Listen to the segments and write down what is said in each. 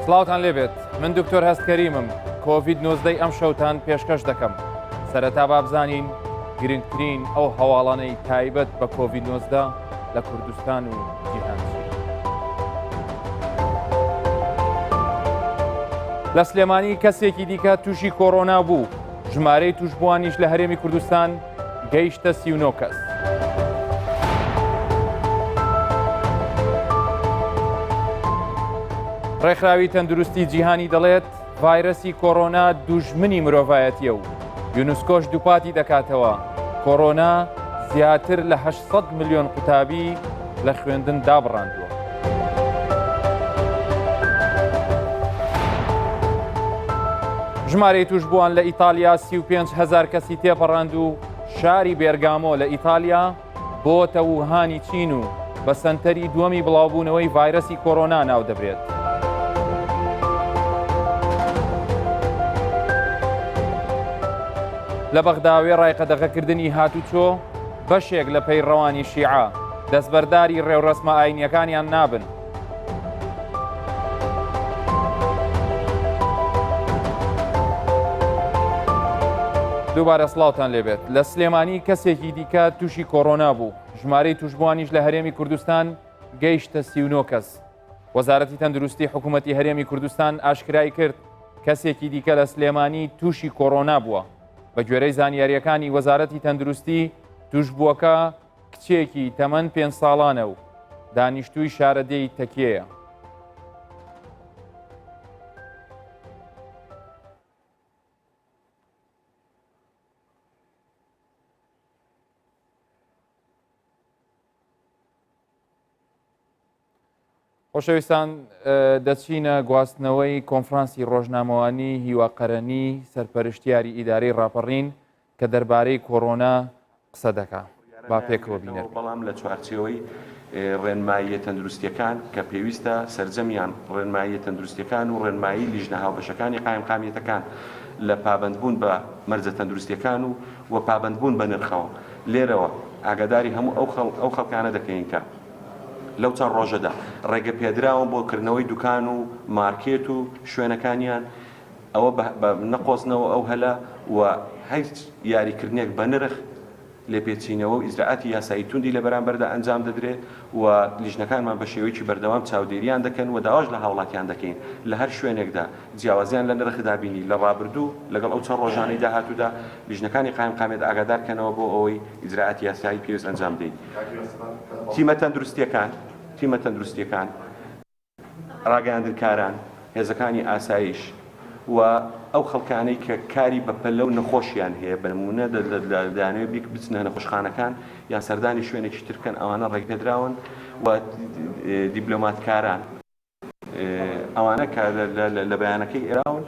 سڵاوتان لێبێت من دکتۆر هەست کەریمم کۆڤید 19 ئەم شەوتان پێشکەش دەکەم سەرەتا بابزانین گرنگترین ئەو هەواڵانەی تایبەت بە کۆڤید 19 لە کوردستان و جیهان چین. لە سلێمانی کەسێکی دیکە تووشی کۆرۆنا بوو ژمارەی تووشبووانیش لە هەرێمی کوردستان گەیشتە 39 کەس. ڕێکخراوی تەندروستی جیهانی دەڵێت ڤایرەسی کۆرۆنا دوژمنی مرۆڤایەتیە و یونسکۆش دووپاتی دەکاتەوە کۆرۆنا زیاتر لە 800 ملیۆن قوتابی لە خوێندن دابڕاندووە. ژمارەی تووشبووان لە ئیتالیا 35 هزار کەسی تێپەڕاند و شاری بێرگامۆ لە ئیتالیا بۆتە ووهانی چین و بە سەنتەری دووەمی بڵاوبوونەوەی ڤایرەسی کۆرۆنا ناودەبرێت. لە بەغدا وێڕای قەدەغەکردنی هاتوچۆ بەشێک لە پەیڕەوانی شیعە دەستبەرداری ڕێوڕەسمە ئاینیەکانیان نابن. دووبارە سڵاوتان لێبێت لە سلێمانی کەسێکی دیکە تووشی کۆرۆنا بوو ژمارەی توشبووانیش لە هەرێمی کوردستان گەیشتە 39 کەس وەزارەتی تەندروستی حکوومەتی هەرێمی کوردستان ئاشکرای کرد کەسێکی دیکە لە سلێمانی تووشی کۆرۆنا بووە بە گوێرەی زانیاریەکانی وەزارەتی تەندروستی توشبووەکە کچێکی تەمەن پێنج ساڵانە و دانیشتووی شارەدێی تەکیەیە. خۆشەویستان دەچینە گواستنەوەی کۆنفرانسی ڕۆژنامەوانی هیوا قەرەنی سەرپەرشتیاری ئیدارەی ڕاپەڕین کە دەربارەی کۆرۆنا قسە دەکا با پێکەوە بینەر بین. بەڵام لە چوارچێوەی ڕێنماییە تەندروستییەکان کە پێویستە سەرجەمیان ڕێنماییە تەندروستییەکان و ڕێنمایی لیژنە هاوبەشەکانی قایمقامیەتەکان لە پابەندبوون بە مەرجە تەندروستییەکان و و پابەندبوون بە نرخەوە لێرەوە ئاگاداری هەموو ئەو ئەو خەڵکانە دەکەین کە لەو چەند ڕۆژەدا ڕێگە پێدراون بۆ کردنەوەی دوکان و مارکێت و شوێنەکانیان ئەوە بە نەقۆزنەوە ئەو هەلە و هیچ یاریکردنێک بە نرخ لێپێچینەوە و ئیجرائاتی یاسایی توندی لە بەرامبەردا ئەنجام دەدرێ و لیژنەکانمان بە شێوەیەکی بەردەوام چاودێریان دەکەن و داواش لە هاوڵاتیان دەکەین لە هەر شوێنێکدا جیاوازیان لە نرخدا بینی لە ڕابردوو لەگەڵ ئەو چەند ڕۆژانەی داهاتوودا لیژنەکانی قایمقامیەت ئاگادار کەنەوە بۆ ئەوەی ئیجرائاتی یاسایی پێویست ئەنجام بدەین. تیمە تەندروستییەکان تیمە تەندروستییەکان. ڕاگەیاندنکاران، هێزەکانی ئاسایش و ئەو خەڵکانەی کە کاری بەپەلە و نەخۆشیان هەیە، بە نموونە دەیانەوێت بیک بچنە نەخۆشخانەکان یان سەردانی شوێنێکی تر بکەن، ئەوانە ڕێگەپێدراون و دیبلۆماتکاران ئەوانە کە لە بەیانەکەی ئێراون،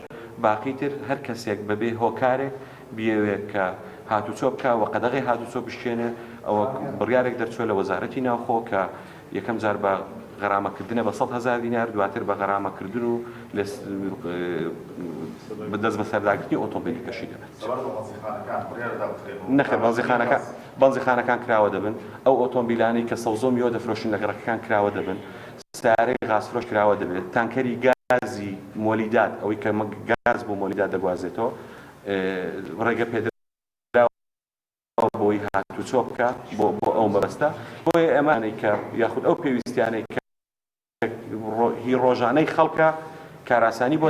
باقی تر هەر کەسێک بەبێ هۆکارێک بیەوێت کە هاتوچۆ بکا و قەدەغەی هاتوچۆ بشکێنێ، ئەوە بڕیارێک دەرچووە لە وەزارەتی ناوخۆ کە یەکەم جار بە غەرامەکردنە بە 100 هەزار دینار، دواتر بە غەرامەکردن و دەست بەسەرداگرتنی ئۆتۆمبیلەکەشی دەبێت. نەخێر بەنزیخانەکان بەنزیخانەکان کراوە دەبن، ئەو ئۆتۆمبیلانەی کە سەوزە و میوە دەفرۆشن لە گەڕەکەکان کراوە دەبن، سەیارەی غازفرۆش کراوە دەبێت، تانکەری گازی مۆلیدات ئەوەی کە گاز بۆ مۆلیدات دەگوازێتەوە ڕێگە پێدراوە بۆی هاتوچۆ بکا بۆ بۆ ئەو مەبەستە بۆیە ئەمانەی کە یاخود ئەو پێویستیانەی کە هی ڕۆژانەی خەڵکە کاراسانی بۆ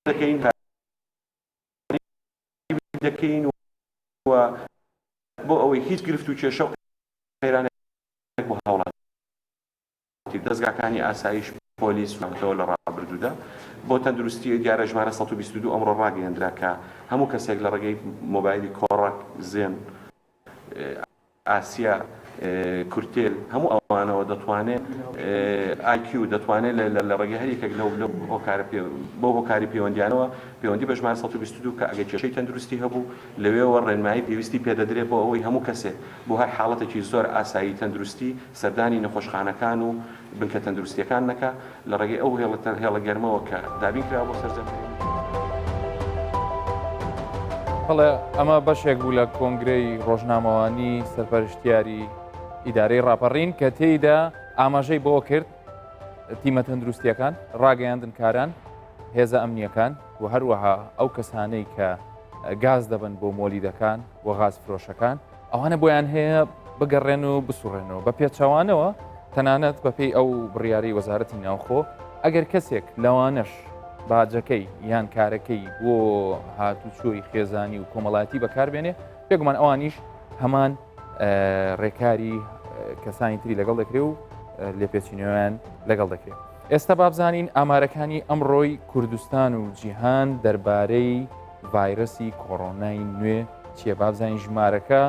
دەکەین دەکەین و بۆ ئەوەی هیچ گرفت و کێشە و قەیرانێک بۆ هاوڵاتی دەزگاکانی ئاسایش، پۆلیس و تەوە لە ڕابردوودا بۆ تەندروستی دیارە ژمارە 122 ئەمڕۆ ڕاگەیەندرا کە هەموو کەسێک لە ڕێگەی مۆبایلی کۆڕەک، زێن، ئاسیا، کورتێل هەموو ئەوانەوە دەتوانێت ئایکیو دەتوانێت لە ڕێگەی هەر یەکێک لەو لەو هۆکارە بەو هۆکاری پەیوەندیانەوە پەیوەندی بە ژمارە 122 کە ئەگەر کێشەی تەندروستی هەبوو لەوێوە ڕێنمایی پێویستی پێدەدرێت بۆ ئەوەی هەموو کەسێک بۆ هەر حاڵەتێکی زۆر ئاسایی تەندروستی سەردانی نەخۆشخانەکان و بنکە تەندروستییەکان نەکا لە ڕێگەی ئەو هێڵە گەرمەوە کە دابین کراوە بۆ سەرجەم هەرێمی کوردستان. بەڵێ ئەمە بەشێک بوو لە کۆنگرەی ڕۆژنامەوانی سەرپەرشتیاری ئیدارەی ڕاپەڕین کە تێیدا ئاماژەی بەوە کرد. تیمە تەندروستیەکان، ڕاگەیاندنکاران، هێزە ئەمنیەکان و هەروەها ئەو کەسانەی کە گاز دەبن بۆ مۆلیدەکان و غاز فرۆشەکان ئەوانە بۆیان هەیە بگەڕێن و بسوڕێنەوە بە پێچەوانەوە تەنانەت بەپێی ئەو بڕیاری وەزارەتی ناوخۆ ئەگەر کەسێک لەوانەش باجەکەی یان کارەکەی بۆ هاتوچۆی خێزانی و کۆمەڵایەتی بەکاربێنێ بێگومان ئەوانیش هەمان ڕێکاری کەسانی تری لەگەڵ دەکرێ و لێپێچینەوەیان لەگەڵ دەکرێت. ئێستا بابزانین ئامارەکانی ئەمڕۆی کوردستان و جیهان دەربارەی ڤایرەسی کۆرۆنای نوێ چییە بابزانین ژمارەکە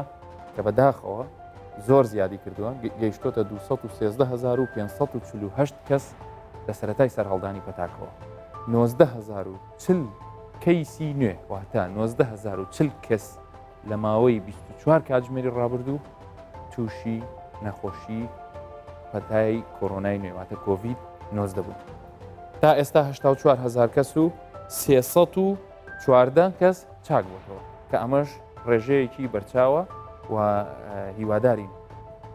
کە بەداخەوە زۆر زیادی کردووە گەیشتۆتە 213548 کەس لە سەتای سەرهەڵدانی پەتاکەوە 19040 کەیسی نوێ واتە 19040 کەس لە ماوەی 24 کاتژمێری ڕابردوو تووشی نەخۆشی پەتای کۆرۆنای نوێ واتە کۆڤید 19 بوون. تا ئێستا 84 هزار کەس و 314 کەس چاک بووەوە کە ئەمەش ڕێژەیەکی بەرچاوە و هیوادارین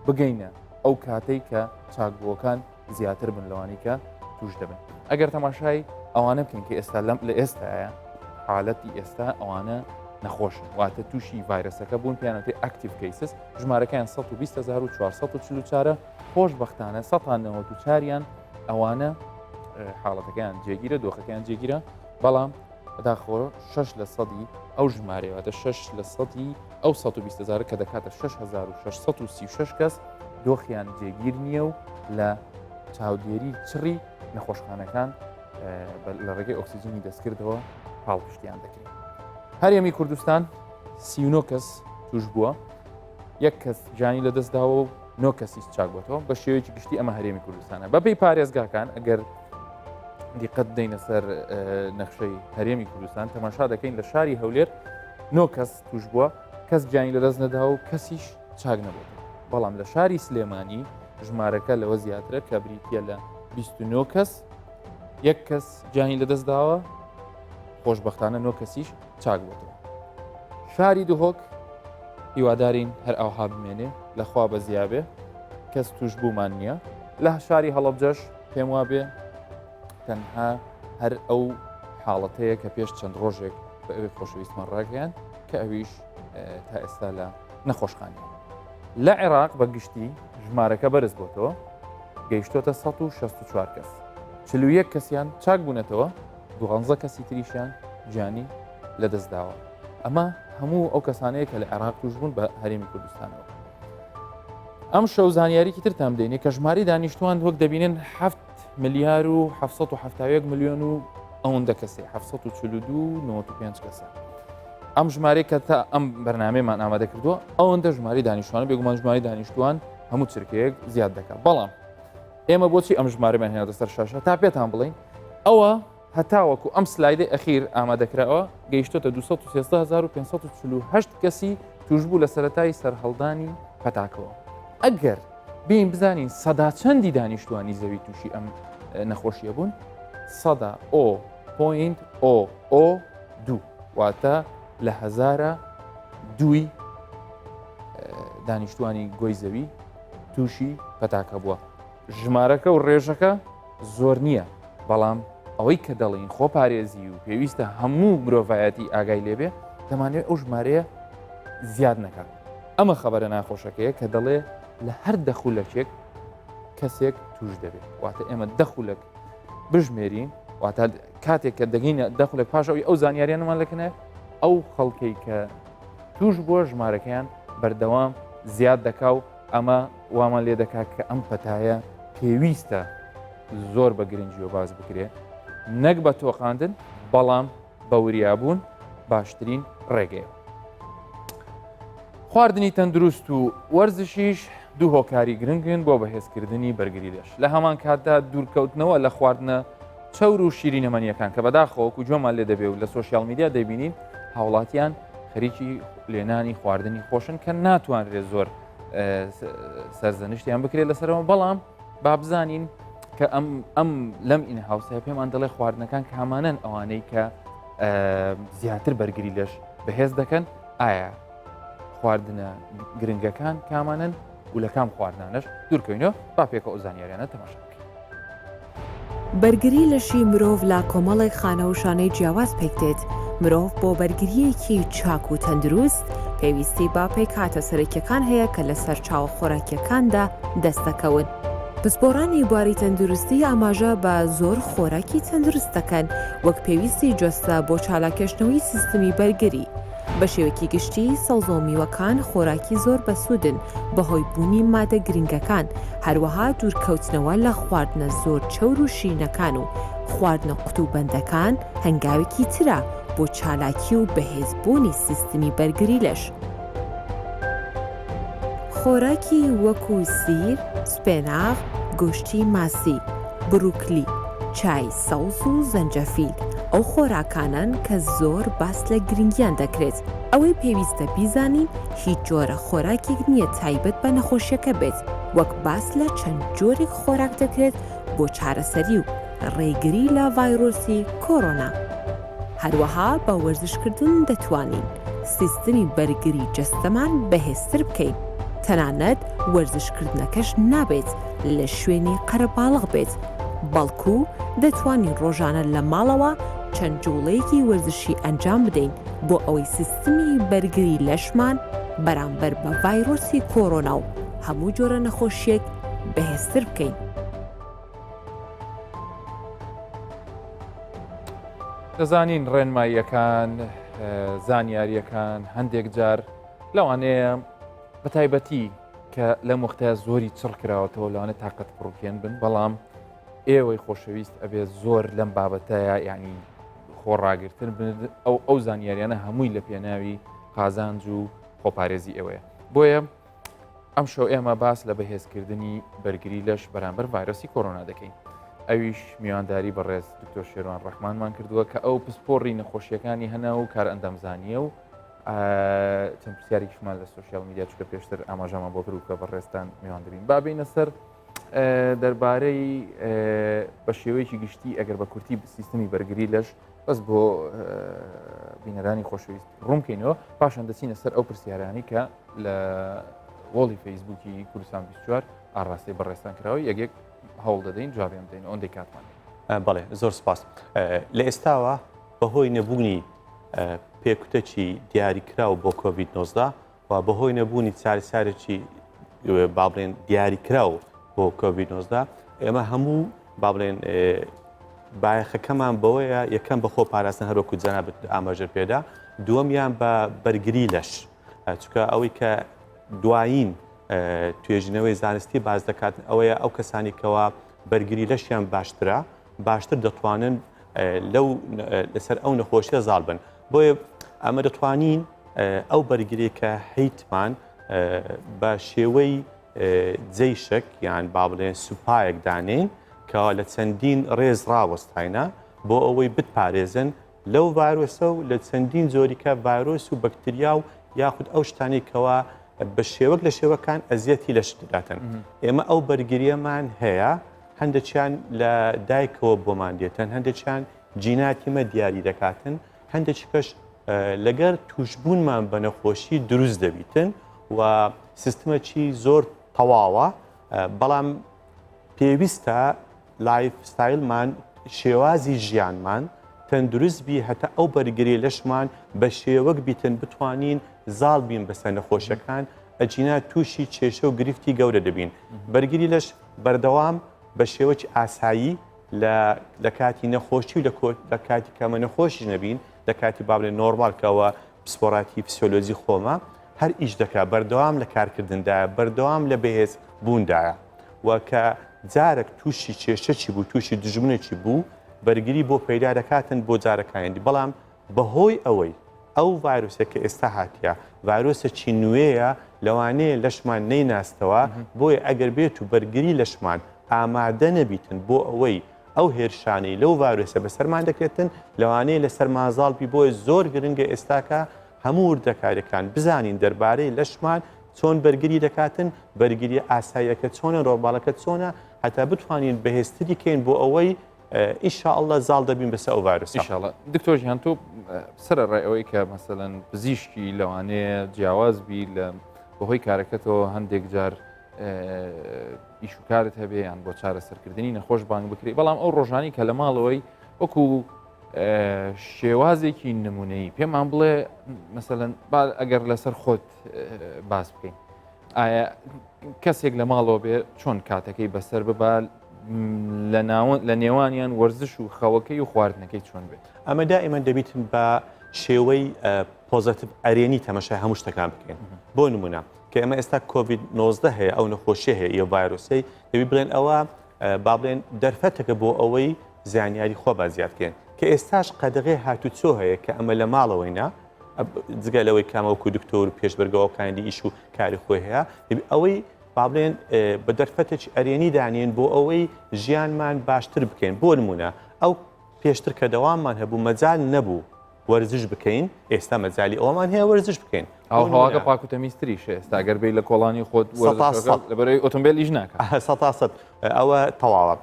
بگەینە ئەو کاتەی کە چاکبووەکان زیاتر بن لەوانەی کە توش دەبن ئەگەر تەماشای ئەوانە بکەین کە ئێستا لەم لە ئێستاە حالەتی ئێستا ئەوانە نەخۆشن واتە تووشی ڤایرەسەکە بوون پیانەتی active cases ژمارەکەیان 120444 خۆشببختانە 1994یان ئەوانە حاڵەتەکەیان جێگیرە دۆخەکەیان جێگیرە بەڵام بەداخەوە 6 لە سەدی ئەو ژمارەیە واتە 6 لە سەدی ئەو 120 هزار کە دەکاتە 6636 کەس دۆخیان جێگیر نییە و لە چاودێری چڕی نەخۆشخانەکان لە ڕێگەی ئۆکسسیجنی دەستکردەوە پاڵپشتیان دەکرێت. هەرێمی کوردستان 39 کەس توش بووە یەک کەس گیانی لەدەستداوە و نۆ کەسیش چاکبووەتەوە بە شێوەیەکی گشتی ئەمە هەرێمی کوردستانە بەپێی پارێزگاکان ئەگەر دیقەت بدەینە سەر نەخشەی هەرێمی کوردستان تەماشا دەکەین لە شاری هەولێر نۆ کەس توش بووە کەس گیانی لەدەست نەدا و کەسیش چاک نەبوو بەڵام لە شاری سلێمانی ژمارەکە لەوە زیاترە کە بریتە لە 29 کەس یەک کەس گیانی لەدەست داوە خۆشببختانە نۆ کەسیش چاک بووەوە شاری دهۆک هیوادارین هەر ئەوها بمێنێ لەخوا بەزیابێ کەس توش بوومان نییە لە شاری هەڵەبجەش پێم وابێ تەنها هەر ئەو حاڵەتەیە کە پێش چەند ڕۆژێک بە ئەوی خۆشەویستمان ڕاگەیان کە ئەویش تا ئێستا لە نەخۆشخانە لە عێراق بە گشتی ژمارەکە بەرز بۆتەوە گەیشتۆتە 164 کەس 41 کەسیان چاک بوونەتەوە دوانزە کەسی تریشیان گیانی لەدەستداوە ئەمە هەموو ئەو کەسانەیە کە لە عێراق توش بوون بە هەرێمی کوردستانەوە ئەم شەو زانیاریکی ترتان بدەینێ کە ژماری دانیشتوان وەک دەبینن 7 ملیار و 771 میلیۆن و ئەوەندە کەسێ 742 کەسە ئەم ژمارەی کە تا ئەم بەرنمەیەمان ئامادە کردووە ئەوەندە ژماری دانیشتوانە بێگومان ژماری دانیشتوان هەموو چرکەیەک زیاد دەکات بەڵام ئێمە بۆچی ئەم ژمارەمان هێناتە سەر شاشە تا پێتان بڵین ئەوە هەتاوەکو ئەم سلایدەی ئەخیر ئامادەکراوە گەیشتۆتە 213548 کەسی توشبوو لە سەتای سەرهەڵدانی پەتاکەوە ئەگەر بین بزانین سەدا چەندی دانیشتوانی زەوی تووشی ئەم نەخۆشیە بوون سەدا o point o o دوو واتە لە هەزارە دووی دانیشتوانی گۆی زەوی تووشی پەتاکە بووە ژمارەکە و ڕێژەکە زۆر نییە بەڵام ئەوەی کە دەڵین خۆپارێزی و پێویستە هەموو مرۆڤایەتی ئاگای لێبێ دەمانەوێت ئەو ژمارەیە زیاد نەکات ئەمە خەبەرە ناخۆشەکەیە کە دەڵێ لە هەر دەخولەکێک کەسێک توش دەبێت واتە ئێمە دەخولەک بژمێرین واتە کاتێک کە دەگەینە دەخولێک پاش ئەوی ئەو زانیاریانمان لەکنە ئەو خەڵکەی کە توش بووە ژمارەکەیان بەردەوام زیاد دەکا و ئەمە وامان لێ دەکات کە ئەم پەتایە پێویستە زۆر بە گرنگیەوە باز بکرێ نەک بە تۆقاندن بەڵام بە وریابوون باشترین ڕێگەیە. خواردنی تەندروست و وەرزشیش دوو هۆکاری گرنگن بۆ بەهێزکردنی بەرگری لەش لە هەمان کاتدا دوورکەوتنەوە لە خواردنە چەور و شیرینەمەنیەکان کە بەداخەوە وەکو گوێمان لێ دەبێ و لە social media دەبینین هاوڵاتیان خەریکی لێنانی خواردنی خۆشن کە ناتوانرێت زۆر سەرزەنشتیان بکرێت لەسەرەوە بەڵام با بزانین کە ئەم ئەم لەم ئین هاوسای پێمان دەڵێ خواردنەکان کامانەن ئەوانەی کە زیاتر بەرگری لەش بەهێز دەکەن ئایا خواردنە گرنگەکان کامانن و لە کام خواردنانش دوورکەوینەوە با پێکە ئەو زانیاریانە تەماشا بکەین. بەرگری لەشی مرۆڤ لە کۆمەڵێک خانە و شانەی جیاواز پێکدێت، مرۆڤ بۆ بەرگرییەکی چاک و تەندروست پێویستی بە پێکهاتە سەرەکیەکان هەیە کە لە سەرچاوە خۆراکیەکاندا دەست دەکەون. پسپۆڕانی بواری تەندروستی ئاماژە بە زۆر خۆراکی تەندروست دەکەن وەک پێویستی جەستە بۆ چالاکێشتنەوەی سیستمی بەرگری. بە شێوەیەکی گشتی سەوزە و میوەکان خۆراکی زۆر بەسوودن بەهۆی بوونی مادە گرنگەکان، هەروەها دوورکەوتنەوە لە خواردنە زۆر چەور و شیرینەکان و خواردنە قوتوبەندەکان هەنگاوێکی ترە بۆ چالاکی و بەهێزبوونی سیستمی بەرگری لەش. خۆراکی وەکو سیر، سپێناغ، گۆشتی ماسی، بڕوکلی، چای سەوز و زەنجەفیل ئەو خۆراکانەن کە زۆر باس لە گرنگیان دەکرێت، ئەوەی پێویستە بیزانین هیچ جۆرە خۆراکێک نییە تایبەت بە نەخۆشیەکە بێت، وەک باس لە چەند جۆرێک خۆراک دەکرێت بۆ چارەسەری و ڕێگری لە ڤایرۆسی کۆرۆنا. هەروەها بە وەرزشکردن دەتوانین سیستمی بەرگری جەستەمان بەهێزتر بکەین، تەنانەت وەرزشکردنەکەش نابێت لە شوێنی قەرەباڵغ بێت، بەڵکو دەتوانین ڕۆژانە لە ماڵەوە چەند جوڵەیەکی وەرزشی ئەنجام بدەین بۆ ئەوەی سیستمی بەرگری لەشمان بەرامبەر بە ڤایرۆسی کۆرۆنا و هەموو جۆرە نەخۆشییەک بەهێزتر بکەین. دەزانین ڕێنماییەکان زانیاریەکان هەندێک جار لەوانەیە بە تایبەتی کە لەم وەختە زۆری چڕ کراوەتەوە لەوانە تاقەت پڕوکێن بن بەڵام ئێوەی خۆشەویست ئەبێ زۆر لەم بابەتەیە یعنی خۆڕاگرتن بن ئەو ئەو زانیاریانە هەمووی لە پێناوی قازانج و خۆپارێزی ئێوەیە بۆیە ئەمشەو ئێمە باس لە بەهێزکردنی بەرگری لەش بەرامبەر ڤایرۆسی کۆرۆنا دەکەین. ئەویش میوانداری بەڕێز دکتۆر شێروان ڕەحمانمان کردووە کە ئەو پسپۆڕی نەخۆشیەکانی هەنا و کارئەندامزانیە و چەند پرسیارێکیشمان لە social media چکە پێشتر ئاماژەمان بۆ کرد کە بەڕێزتان میوان دەبین بابینە سەر دەربارەی بە شێوەیەکی گشتی ئەگەر بە کورتی سیستمی بەرگری لەش بەس بۆ بینەرانی خۆشەویست ڕوونکەینەوە پاشان دەچینە سەر ئەو پرسیارانی کە لە wall ی فەیسبووکی کوردستان 24 ئاڕاستەی بەڕێزتان کراوە یەک یەک هەوڵ دەدەین جوابیان بدەین ئەوەندەی کاتمان بەڵێ زۆر سپاس لە ئێستاوە بەهۆی نەبوونی پێکوتەکی دیاریکراو بۆ کۆڤید 19 و بەهۆی نەبوونی چارەسەرێکی با بڵێن دیاریکراو بۆ کۆڤید 19 ئێمە هەموو با بڵێن بایەخەکەمان بەوەیە یەکەم بە خۆ پاراستن هەروەکو جەنابت ئاماژە پێدا دووەمیان بە بەرگری لەش چونکە ئەوەی کە دوایین توێژینەوەی زانستی باز دەکات ئەوەیە ئەو کەسانی کەوا بەرگری لەشیان باشترە باشتر دەتوانن لەو لەسەر ئەو نەخۆشیە زاڵ بن بۆیە ئەمە دەتوانین ئەو بەرگری کە هەیتمان بە شێوەی جەیشێک یان با بڵێن سوپایەک دانێین کەوا لە چەندین ڕێز ڕاوەستاینە بۆ ئەوەی بتپارێزن لەو ڤایرۆسە و لە چەندین جۆریکە ڤایرۆس و بەکتریا و یاخود ئەو شتانەی کەوا بە شێوەک لە شێوەکان ئەزیەتی لەش دەداتن ئێمە ئەو بەرگریەمان هەیە هەندێکیان لە دایکەوە بۆمان دێتن هەندێکیان جیناتی مە دیاری دەکاتن هەندێکیکەش لەگەر توشبوونمان بە نەخۆشی دروست دەبیتن و سیستمەکی زۆر تەواوە بەڵام پێویستە lifestyle مان شێوازی ژیانمان تەندروست بی هەتا ئەو بەرگری لەشمان بە شێوەک بیتن بتوانین زاڵ بین بەسەر نەخۆشەکان ئەجینا تووشی کێشە و گرفتی گەورە دەبین بەرگری لەش بەردەوام بە شێوەکی ئاسایی لە لە کاتی نەخۆشی و لە کاتی کەمە نەخۆشیش نەبین لە کاتی با بڵێن نۆرمال کەەوە پسپۆڕاتی فسیۆلۆجی خۆمە هەر ئیش دەکا بەردەوام لە کارکردندایە بەردەوام لە بەهێز بووندایە و کە جارێک تووشی کێشەکی بوو تووشی دژمنێکی بوو بەرگری بۆ پەیدا دەکاتن بۆ جارەکانی بەڵام بەهۆی ئەوەی ئەو ڤایرۆسە کە ئێستا هاتیە ڤایرۆسێکی نوێیە لەوانەیە لەشمان نەیناستەوە بۆیە ئەگەر بێت و بەرگری لەشمان ئامادە نەبیتن بۆ ئەوەی ئەو هێرشانەی لەو ڤایرۆسە بەسەرمان دەکرێتن لەوانەیە لەسەرمان زاڵ بی بۆیە زۆر گرنگە ئێستاکە هەموو وردەکاریەکان بزانین دەربارەی لەشمان چۆن بەرگری دەکاتن بەرگری ئاساییەکە چۆنە نۆرماڵەکە چۆنە هەتا بتوانین بەهێزتری کەین بۆ ئەوەی ان شاء اللە زاڵ دەبین بەسەر ئەو ڤایرۆسە. ئیشاڵا دکتۆر ژیان تۆ سەرەڕای ئەوەی کە مەسەلەن پزیشکی لەوانەیە جیاواز بی لە بەهۆی کارەکەتەوە هەندێک جار ئیشوکارت هەبێ یان بۆ چارەسەرکردنی نەخۆش بانگ بکرێت بەڵام ئەو ڕۆژانی کە لە ماڵەوەی وەکو شێوازێکی نمونەیی پێمان بڵێ مەسەلەن با ئەگەر لەسەر خۆت باس بکەین ئایا کەسێک لە ماڵەوە بێ چۆن کاتەکەی بەسەر ببا لە نێوانیان وەرزش و خەوەکەی و خواردنەکەی چۆن بێت ئەمە دائیمەن دەبیتن بە شێوەی positive ئەرێنی تەمەشای هەموو شتەکان بکەین بۆ نمونە کە ئێمە ئێستا کۆڤید 19 هەیە ئەو نەخۆشی هەیە ئیە ڤایرۆسەی دەبی بڵێن ئەوە با بڵێن دەرفەتەکە بۆ ئەوەی زانیاری خۆ با زیاد بکەین کە ئێستاش قەدەغەی هاتوچۆ هەیە کە ئەمە لە ماڵەوەی نا جگە لەوەی کامەوەکو دکتۆر و پێشبەرگەوە کاندی ئیش و کاری خۆی هەیە ئەوەی با بڵێن بە دەرفەتێکی ئەرێنی دانێن بۆ ئەوەی ژیانمان باشتر بکەین بۆ نمونە ئەو پێشتر کە دەواممان هەبوو مەجال نەبوو وەرزش بکەین ئێستا مەجالی ئەومان هەیە وەرزش بکەین ئەو هەواکە پاک و تەمیزتریش ئێستا گەر بێ لە کۆڵانی خۆت لەبەرەی ئۆتۆمبیل ئیش ناکە سە ئەوە تەواوە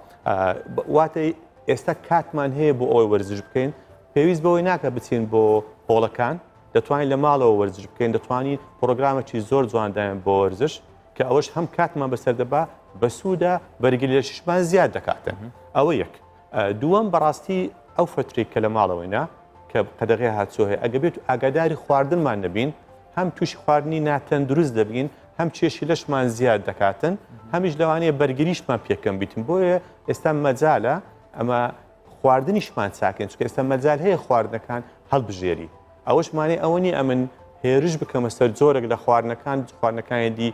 واتە ئێستا کاتمان هەیە بۆ ئەوەی وەرزش بکەین پێویست بەوەی ناکە بچین بۆ هۆڵەکان دەتوانین لە ماڵەوە وەرزش بکەین دەتوانین پرۆگرامێکی زۆر جوانداین بۆ وەرزش کە ئەوەش هەم کاتمان بەسەر دەبا بەسوودە بەرگری لەشیشمان زیاد دەکاتن ئەوە یەک دووەم بەڕاستی ئەو فەترەی کە لە ماڵەوەینە کە قەدەغەی هاتچۆ هەیە ئەگە بێت و ئاگاداری خواردنمان نەبین هەم تووشی خواردنی ناتەندروست دەبین هەم کێشی لەشمان زیاد دەکاتن هەمیش لەوانەیە بەرگریشمان پێکەم بیتن بۆیە ئێستا مەجالە ئەمە خواردنیشمان چاکەین چونکە ئێستا مەجال هەیە خواردنەکان هەڵبژێری ئەوەش مانای ئەوە نییە ئەمن هێرش بکەمە سەر جۆرێک لە خواردنەکان خواردنەکانی دی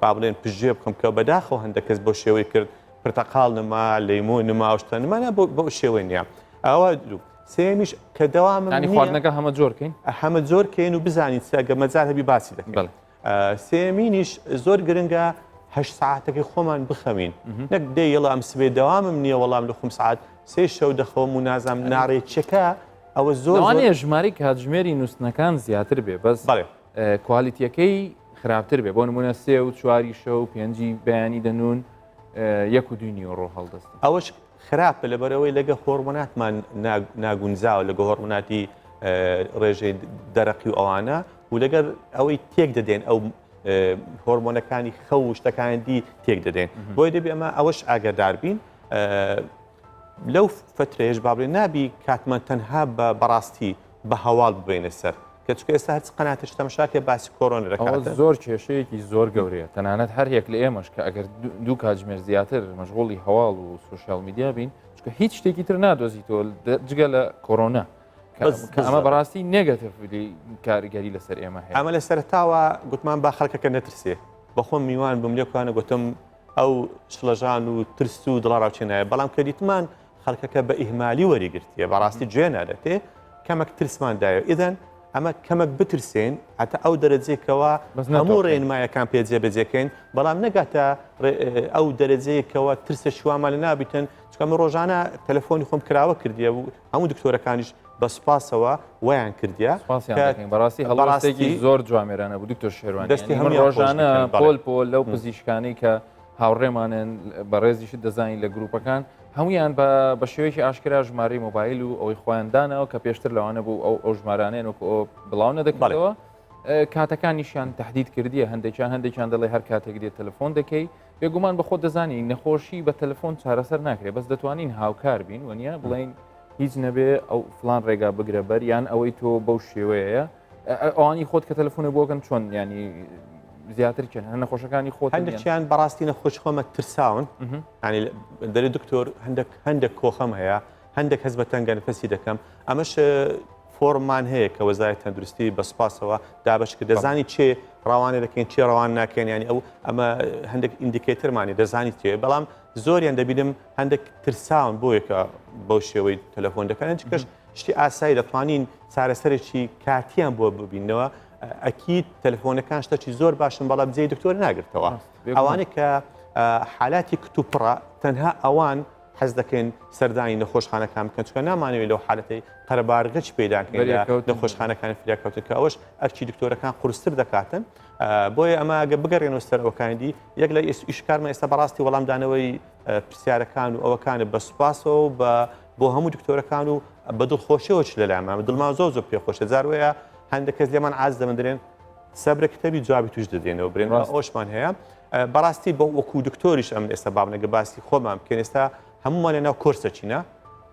با بڵێن پژێ بکەم کە بەداخەوە هەندێک کەس بۆ شێوەی کرد پرتەقاڵ نما لەیمۆ نما و شتە نما نا بەو شێوەی نییە ئەوە دوو سێمیش کە دەوامم ینی خواردنەکە هەمە جۆرکەین هەمە جۆر کەین و بزانین چ ئەگە مەجال هەبی باسی دەکەین سێمینیش زۆر گرنگە هەشت ساعتەکەی خۆمان بخەوین نەک دەی یڵا ئەم سبێ دەوامم نییە وەڵام لە خۆم سعات سێ شەو دەخەوم و نازام ناڕێکیەکە ئەوە زۆر لەوانەیە ژمارەی کاتژمێری نووسنەکان زیاتر بێ بەس بەڵێ quality ەکەی خراپتر بێ بۆ نمونە سێ و چواری شەو پێنجی بەیانی دەنون یەک و دوی نیوەڕۆ هەڵدەستن. ئەوەش خراپە لەبەرئەوەی لەگە هۆرمۆناتمان ناگونجاوە لەگە هۆرمۆناتی ڕێژەی دەرەقی و ئەوانە و لەگەر ئەوەی تێک دەدەین ئەو هۆرمۆنەکانی خەو و شتەکانی دی تێک دەدەین بۆیە دەبێ ئەمە ئەوەش ئاگادار بین لەو فترەیەش با بڵێ نابی کاتمان تەنها بە بەڕاستی بە هەواڵ ببینە سەر کە چونکە ئێستا هەرچ قەناتێک تەماشاکە باسی کۆرۆنا دەکات زۆر کێشەیەکی زۆر گەورەیە تەنانەت هەر یەک لە ئێمەش کە ئەگەر دوو کاتژمێر زیاتر مەشغوڵی هەواڵ و social media بین چونکە هیچ شتێکی تر نادۆزیتەوە جگە لە کۆرۆنا کە ئەمە بەڕاستی negative کاریگەری لەسەر ئێمە هەیە ئەمە لە سەرتاوە گوتمان با خەڵکەکە نەترسێ بەخۆم میوان بووم لێکوانە گوتم ئەو شڵەژان و ترس و دڵەڕاوکێ نایە بەڵام کە دیتمان خەڵکەکە بە ئیهمالی وەریگرتیە بەڕاستی گوێ نادەتێ کەمەک ترسمان دایە ئیدەن ئەمە کەمەک بترسێن هەتا ئەو دەرەجێکەوە هەموو ڕێنمایەکان پێ جێبەجێکەین بەڵام نەگاتە ئەو دەرەجەیەکەوە ترسە شوامان لە نابیتن چکە من ڕۆژانە تەلەفۆنی خۆم کراوە کردیە و هەموو دکتۆرەکانیش بە سوپاسەوە ویان کردیە بەڕاستی هەڵوێستێکی زۆر جوامێرانە بوو دکتۆر شێروان دەستی هەموو ڕۆژانە پۆل پۆل لەو پزیشکانەی کە هاوڕێمانن بەڕێزیشت دەزانین لە گروپەکان هەمویان بە بە شێوەیەکی ئاشکرا ژمارەی مۆبایل و ئەوەی خۆیان داناوە کە پێشتر لەوانە بوو ئەو ئەو ژمارانەیان وەکو ئەو بڵاو نەدەکردەوە کاتەکانیشیان تهدید کردیە هەندێکیان هەندێکیان دەڵێ هەر کاتێک دێت تەلەفۆن دەکەی بێگومان بە خۆت دەزانی نەخۆشی بە تەلەفۆن چارەسەر ناکرێت بەس دەتوانین هاوکار بین وەنیە بڵین هیچ نەبێ ئەو فلان ڕێگا بگرە بەر یان ئەوەی تۆ بەو شێوەیە ئەوانی خۆت کە تەلەفۆنە بۆکەن چۆن ینی زیاتر کێن هەر نەخۆشەکانی خۆت هەندێکیان بەڕاستی نەخۆش خۆمە ترساون ینی دەری دکتۆر هەندێک هەندێک کۆخەم هەیە هەندێک هەز بە تەنگە نفەسی دەکەم ئەمەش فۆرممان هەیە کە وەزارەتی تەندروستی بە سوپاسەوە دابەش کرد دەزانی چێ ڕەوانە دەکەین چێ ڕەوان ناکەین ینی ئەو ئەمە هەندێک indicator مانی دەزانی چێ بەڵام زۆریان دەبینم هەندێک ترساون بۆیەکە بەو شێوەی تەلەفۆن دەکەن چکەش شتی ئاسایی دەتوانین چارەسەرێکی کاتیان بۆ ببینەوە ئەکید تەلەفۆنەکان شتەکی زۆر باشن بەڵام جێی دکتۆر ناگرتەوە ئەوانەی کە حالاتی کتوپڕە تەنها ئەوان حەز دەکەین سەردانی نەخۆشخانەکان بکەن چونکە نامانەوێت لەو حالەتەی قەرەبارغچ پەیداکەین لە نەخۆشخانەکانی فریاکەوتن کە ئەوەش ئەرکی دکتۆرەکان قورستر دەکاتن بۆیە ئەمە ئەگە بگەڕێنەوە سەر ئەوەکانی دی یەک لە ئیشکارمە ئێستا بەڕاستی وەڵامدانەوەی پرسیارەکان و ئەوەکانە بە سوپاسەوە بە بۆ هەموو دکتۆرەکان و بە دڵخۆشیەوە چ لەلامان دڵمان زۆر زۆر پێخۆشە جار وەیە هەندێک کەس لێمان عاز دەمن درێن. سەبرە کتەبی جوابی توش دەدێنەوە برێن ئەوشمان هەیە بەڕاستی بۆ وەکو دکتۆریش ئەم ئێستا بابنەگە باسی خۆمان بکەین ئێستا هەمومان لە ناو کۆرسە چینە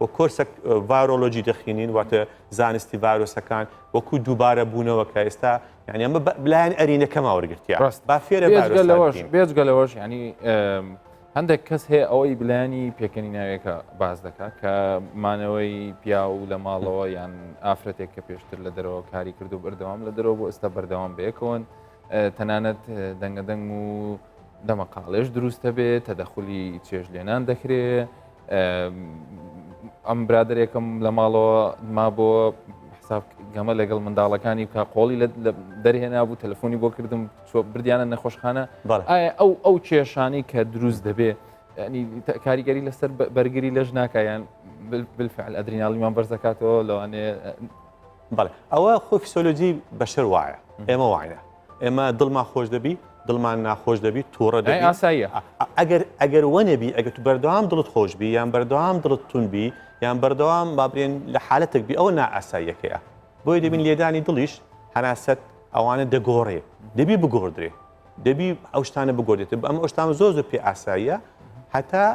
و کۆرسە ڤایرۆلۆجی دەخینین واتە زانستی ڤایرۆسەکان وەکو دووبارە بوونەوە کە ئێستا یعنی ئەمە بلایەن ئەرینەکەما وەرگرتیە ڕاست با فێرە بێجگە لەوەش بێجگە لەوەش ینی هەندێک کەس هەیە ئەوەی بلایەنی پێکەنی ناوێکە باز دەکات کە مانەوەی پیا و لە ماڵەوە یان ئافرەتێک کە پێشتر لە دەرەوە کاری کرد و بەردەوام لە دەرەوە بۆ ئێستا بەردەوام بەیەکەوەن تەنانەت دەنگە دەنگ و دەمەقاڵێش دروستە بێ تەدەخلی چێژ لێنان دەکرێ ئەم برادێکم لە ماڵەوە ما بۆ حساب گەمە لەگەڵ منداڵەکانی بکە قۆڵی لە دەرهێنا بوو تەلەفۆنی بۆ کردم بردیانە نەخۆشخانە ئایا ئەو ئەو کێشانی کە دروست دەبێ ینی کاریگەری لەسەر بەرگری لەش ناکایان بالفعل ئەدرینالیمان بەرزەکاتەوە لەوانەیە بەڵێ ئەوە خۆ فیسۆلۆجی بەشەر وایە ئێمە واینە ئێمە دڵمان خۆش دەبی دڵمان ناخۆش دەبی تووڕە دەبی ئاساییە ئەگەر ئەگەر وەنەبی ئەگەر تو بەردەوام دڵت خۆش بی یان بەردەوام دڵت تون بی یان بەردەوام با بڵێن لە حالەتێک بی ئەوە نائاساییەکەیە بۆیە دەبین لێدانی دڵیش هەناسەت ئەوانە دەگۆڕێ دەبی بگۆڕدرێ دەبی ئەو شتانە بگۆڕێت ئەم ئەو شتانە زۆر زۆر پێ ئاساییە هەتا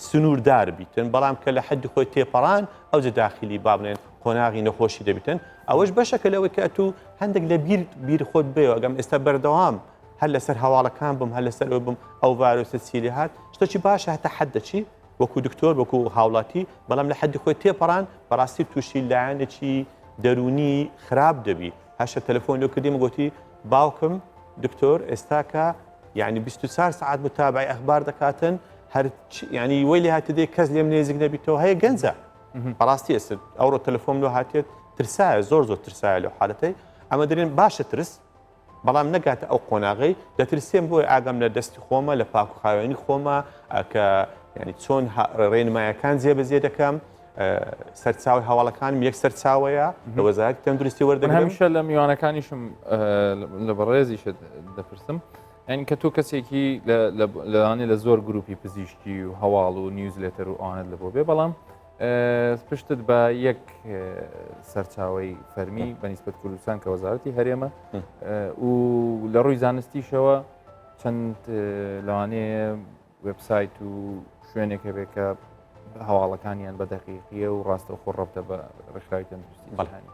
سنووردار بیتن بەڵام کە لە حەدی خۆی تێپەڕان ئەوجە داخلی با بڵێن قۆناغی نەخۆشی دەبیتن ئەوەش بەشەکە لەوەی کە ئەتوو هەندێک لە بیر بیر خۆت بێەوە ئەگەم ئێستا بەردەوام هەر لەسەر هەواڵەکان بم هەر لەسەر ئەو بم ئەو ڤایرۆسە چی لێ هات شتێکی باشە هەتا حەد دەچی وەکو دکتۆر وەکو هاوڵاتی بەڵام لە حەدی خۆی تێپەڕان بەڕاستی تووشی لایەنێکی دەروونی خراپ دەبی هەشە تەلەفۆن لۆ کردیم گوتی باوکم دکتۆر ئێستاکە یعنی 24 سعات متابعی ئەخبار دەکاتن هەر یعنی وەی لێ هاتێ دێ کەس لێم نێزیک نەبیتەوە هەیە گەنجە بەڕاستی ئێستا ئەوڕۆ تەلەفۆن لۆ هاتێت ترسایە زۆر زۆر ترسایە لەو حالەتەی ئەمە دەرێن باشە ترس بەڵام نەگاتە ئەو قۆناغەی دەترسێم بۆی ئاگام لە دەستی خۆمە لە پاک و خاوێنی خۆمە کە ینی چۆن ڕێنمایەکان جێبەجێ دەکەم سەرچاوی هەواڵەکانم یەک سەرچاوەیە لە وەزارەتی تەندروستی وەردەگرم هەمیشە لە میوانەکانیشم لە بەڕێزیشت دەپرسم یعنی کە تۆ کەسێکی لەوانێ لە زۆر گروپی پزیشکی و هەواڵ و newsletter و ئەوانت لە بۆ بێ بەڵام پشتت بە یەک سەرچاوی فەرمی بەنیسبەت کوردستان کە وەزارەتی هەرێمە و لە ڕووی زانستیشەوە چەند لەوانەیە وێبسایت و شوێنێک هەبێت کە هەواڵەکانیان بە دەقیقیە و ڕاستەوخۆ ڕەبتە بە ڕێکخراوی تەندروستی جیهانی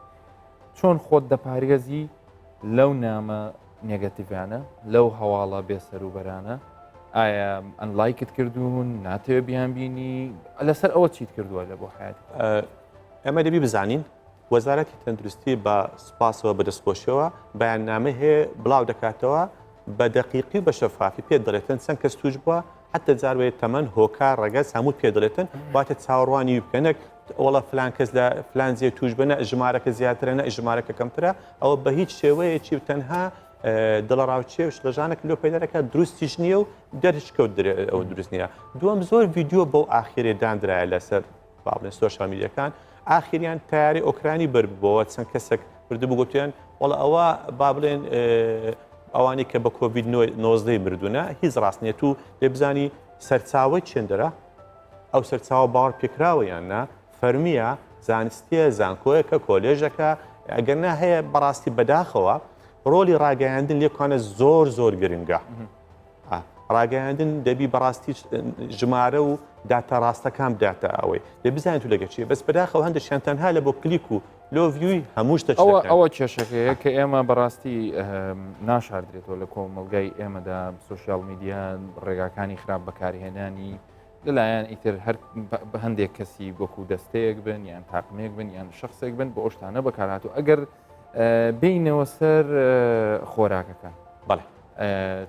چۆن خۆت دەپارێزی لەو نامە نێگەتیڤانە لەو هەواڵە بێسەروبەرانە ئایا unlike ت کردوون ناتەوێ بیان بینی لەسەر ئەوە چیت کردووە لە بۆ حیات ئەمە دەبی بزانین وەزارەتی تەندروستی بە سوپاسەوە بە دەستخۆشیەوە بەیاننامەی هەیە بڵاو دەکاتەوە بە دەقیقی و بە شەفافی پێت دەڵێتن چەند کەس توش بووە حتە جاروەیە تەمەن هۆکار ڕەگەز هەموو پێ دەڵێتن واتە چاوەڕوانی بکە نەک وەڵا فلان کەس لە فلان جێ توش بە نە ژمارەکە زیاترە نە ژمارەکە کەمترە ئەوە بە هیچ شێوەیەکی و تەنها دڵەڕاوچێ و شڵەژانێک لۆ پەیدا دەکات دروستیش نییە و دەرشکەوت ئەوە دروست نییە دووەم زۆر ڤیدیۆ بەو ئاخرێ دانرایە لەسەر با بڵێن سۆشیال میدیاکان ئاخریان تیاری ئۆکرانی بەربووەوە چەند کەسێک بردبوو گوتیان وەڵا ئەوە با بڵێن ئەوانەی کە بە کۆڤید 19 مردوونە هیچ ڕاست نییە و لێ بزانی سەرچاوەی چێندرا ئەو سەرچاوە باوەڕ پێکراوە یان نا فەرمیە زانستیە زانکۆیەکە کۆلێژەکە ئەگەر نا هەیە بەڕاستی بەداخەوە ڕۆلی ڕاگەیاندن لێکانە زۆر زۆر گرنگە ڕاگەیاندن دەبی بەڕاستی ژمارە و داتا ڕاستەکان بداتە ئەوەی دە بزانێت و لەگە چیە بەس بەداخەوە هەندێکیان تەنها لە بۆ کلیک و لۆ view ی هەموو شتە ئەوە ئەوە کێشەکەیە کە ئێمە بەڕاستی ناشاردرێتەوە لە کۆمەڵگای ئێمەدا سۆشیال میدیا ڕێگاکانی خراپ بەکارهێنانی لەلایەن ئیتر هەر هەندێک کەسی وەکو دەستەیەک بن یان تاقمێک بن یان شخصێک بن بۆ ئەو شتانە بەکارهاتوو ئەگەر بینەوە سەر خۆراکەکان بەڵێ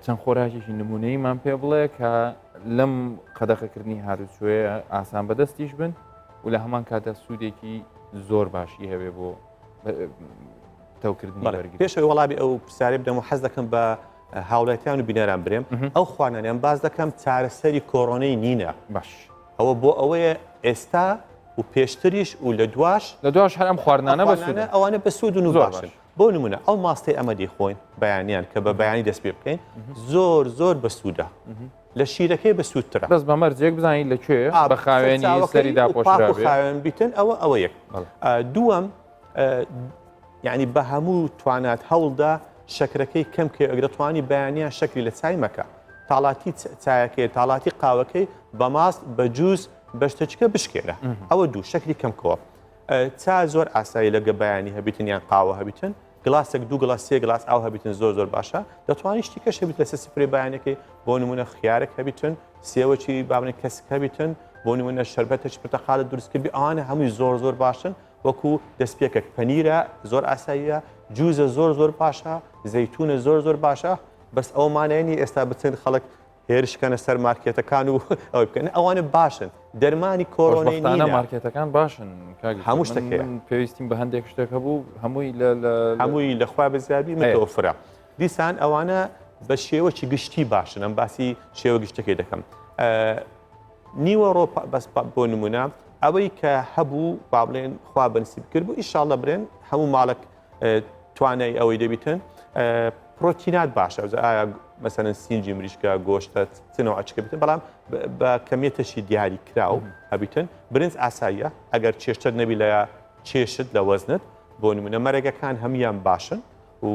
چەند خۆراکێکی نمونەیمان پێ بڵێ کە لەم قەدەخەکردنی هاتوچۆیە ئاسان بەدەستیش بن و لە هەمان کاتدا سوودێکی زۆر باشی هەبێ بۆ پتەوکردنی بەرگری. پێش ئەوەی وەڵامی ئەو پرسیارەی بدەم و حەز دەکەم بە هاوڵاتیان و بینەران برێم ئەو خوانانیان باس دەکەم چارەسەری کۆرۆنەی نینە باش ئەوە بۆ ئەوەیە ئێستا و پێشتریش و لە دواش لە دواش هەر ئەم خواردنانە بەسوودن ئەوانە بەسوودن و باشن بۆ نمونە ئەو ماستەی ئەمە دەیخۆین بەیانیان کە بە بەیانی دەست پێ بکەین زۆر زۆر بەسوودە لە شیرەکەی بەسوودترە بەس بە مەرجێک بزانین لە کوێ بە خاوێنی سەری داپۆشراوێ خاوێن بیتن ئەوە ئەوە یەک دووەم یعنی بە هەموو توانات هەوڵدا شەکرەکەی کەم کەی ئەگەر دەتوانی بەیانیان شەکری لە چای مەکە تاڵاتی چایەکەی تاڵاتی قاوەکەی بە ماست بە جوز بە شتەچکە بشکێنە ئەوە دوو شەکری کەم کەوە چا زۆر ئاسایی لەگە بەیانی هەبیتن یان قاوە هەبیتن گلاسێک دوو گلاس سێ گلاس ئاو هەبیتن زۆر زۆر باشە دەتوانانی شتی کەش هەبیت لەسەر سفرەی بەیانەکەی بۆ نمونە خیارێک هەبیتن سێوەکی بابنە کەسک هەبیتن بۆ نمونە شەربەتێکی پرتەقالت دروست کردبی ئەوانە هەمووی زۆر زۆر باشن وەکو دەستپێکێک پەنیرە زۆر ئاساییە جوزە زۆر زۆر باشە زەیتونە زۆر زۆر باشە بەس ئەو مانای نیە ئێستا بچن خەڵک هێرش کەنە سەر مارکێتەکان و ئەوەی بکەن ئەوانە باشن دەرمانی کۆرۆنای خۆشبەختانە مارکێتەکان باشن کاک هەموو شتێک هەیە. من پێویستیم بە هەندێک شتێک هەبوو هەمووی لە لە هەمووی لە خوا بەزیابی هەیە. متوفرە دیسان ئەوانە بە شێوەکی گشتی باشن ئەم باسی شێوە گشتەکەی دەکەم نیوەڕۆ بەس بۆ نمونە ئەوەی کە هەبوو با بڵێن خوا بەنسیب کرد بوو ئیشاڵە برێن هەموو ماڵک توانای ئەوەی دەبیتن پرۆتینات باشە ئایا مەسەن سینجی مریشکە گۆشتە چنەوە ئەچکە بتن بەڵام بە کەمیەتەشی دیاری کراو هەبیتن برنج ئاساییە ئەگەر چێشتر نەبی لە چێشت لە وەزنت بۆ نمونە مەرەگەکان هەموان باشن و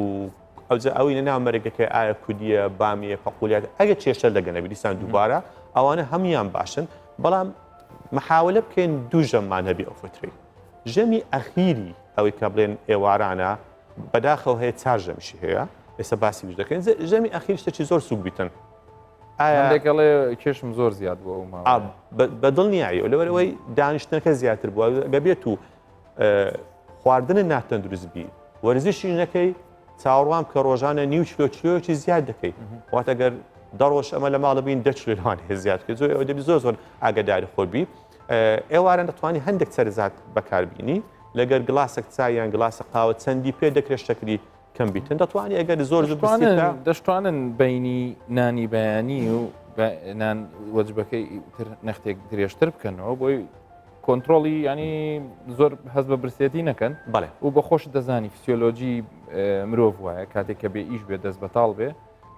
ئەوجا ئەوەی لەناو مەرگەکەی ئایا کودیە بامیە فەقولیات ئەگە چێشتە لەگە نەبی دیسان دووبارە ئەوانە هەموان باشن بەڵام محاولە بکەین دوو ژەممان هەبی ئەو فترەی ژەمی ئەخیری ئەوەی کە بڵێن ئێوارانە بەداخەوە هەیە چار ژەمیشی هەیە ئێستا باسی وش دەکەین ژەمی ئەخیر شتێکی زۆر سوک بیتن ئایا کێشم زۆر زیاد بوو ئەو ماوە بە دڵنیاییەوە لەبەرئەوەی دانیشتنەکە زیاتر بووە گەبێت و خواردنە ناتەندروست بی وەرزشی نەکەی چاوەڕوان کە ڕۆژانە نیو چلۆ چلۆیەکی زیاد دەکەی واتە گەر دە ڕۆژ ئەمە لە ماڵە بین دە چلۆ لەوانەیە زیاد بکەیت زۆر ئەوە دەبی زۆر زۆر ئاگاداری خۆت بی ئێواران دەتوانی هەندێک چەرزات بەکاربینی لەگەر گلاسێک چای یان گلاسە قاوە چەندی پێ دەکرێت شەکری کەم بیتن دەتوانی ئەگەر زۆر زوو بسیتە دەشتوانن بینی نانی بەیانی و نان وەجبەکەی تر نەختێک درێژتر بکەنەوە بۆی کۆنترۆڵی ینی زۆر هەست بە برسێتی نەکەن بەڵێ و بە خۆش دەزانی فسیۆلۆجی مرۆڤ وایە کاتێک کە بێ ئیش بێ دەست بەتاڵ بێ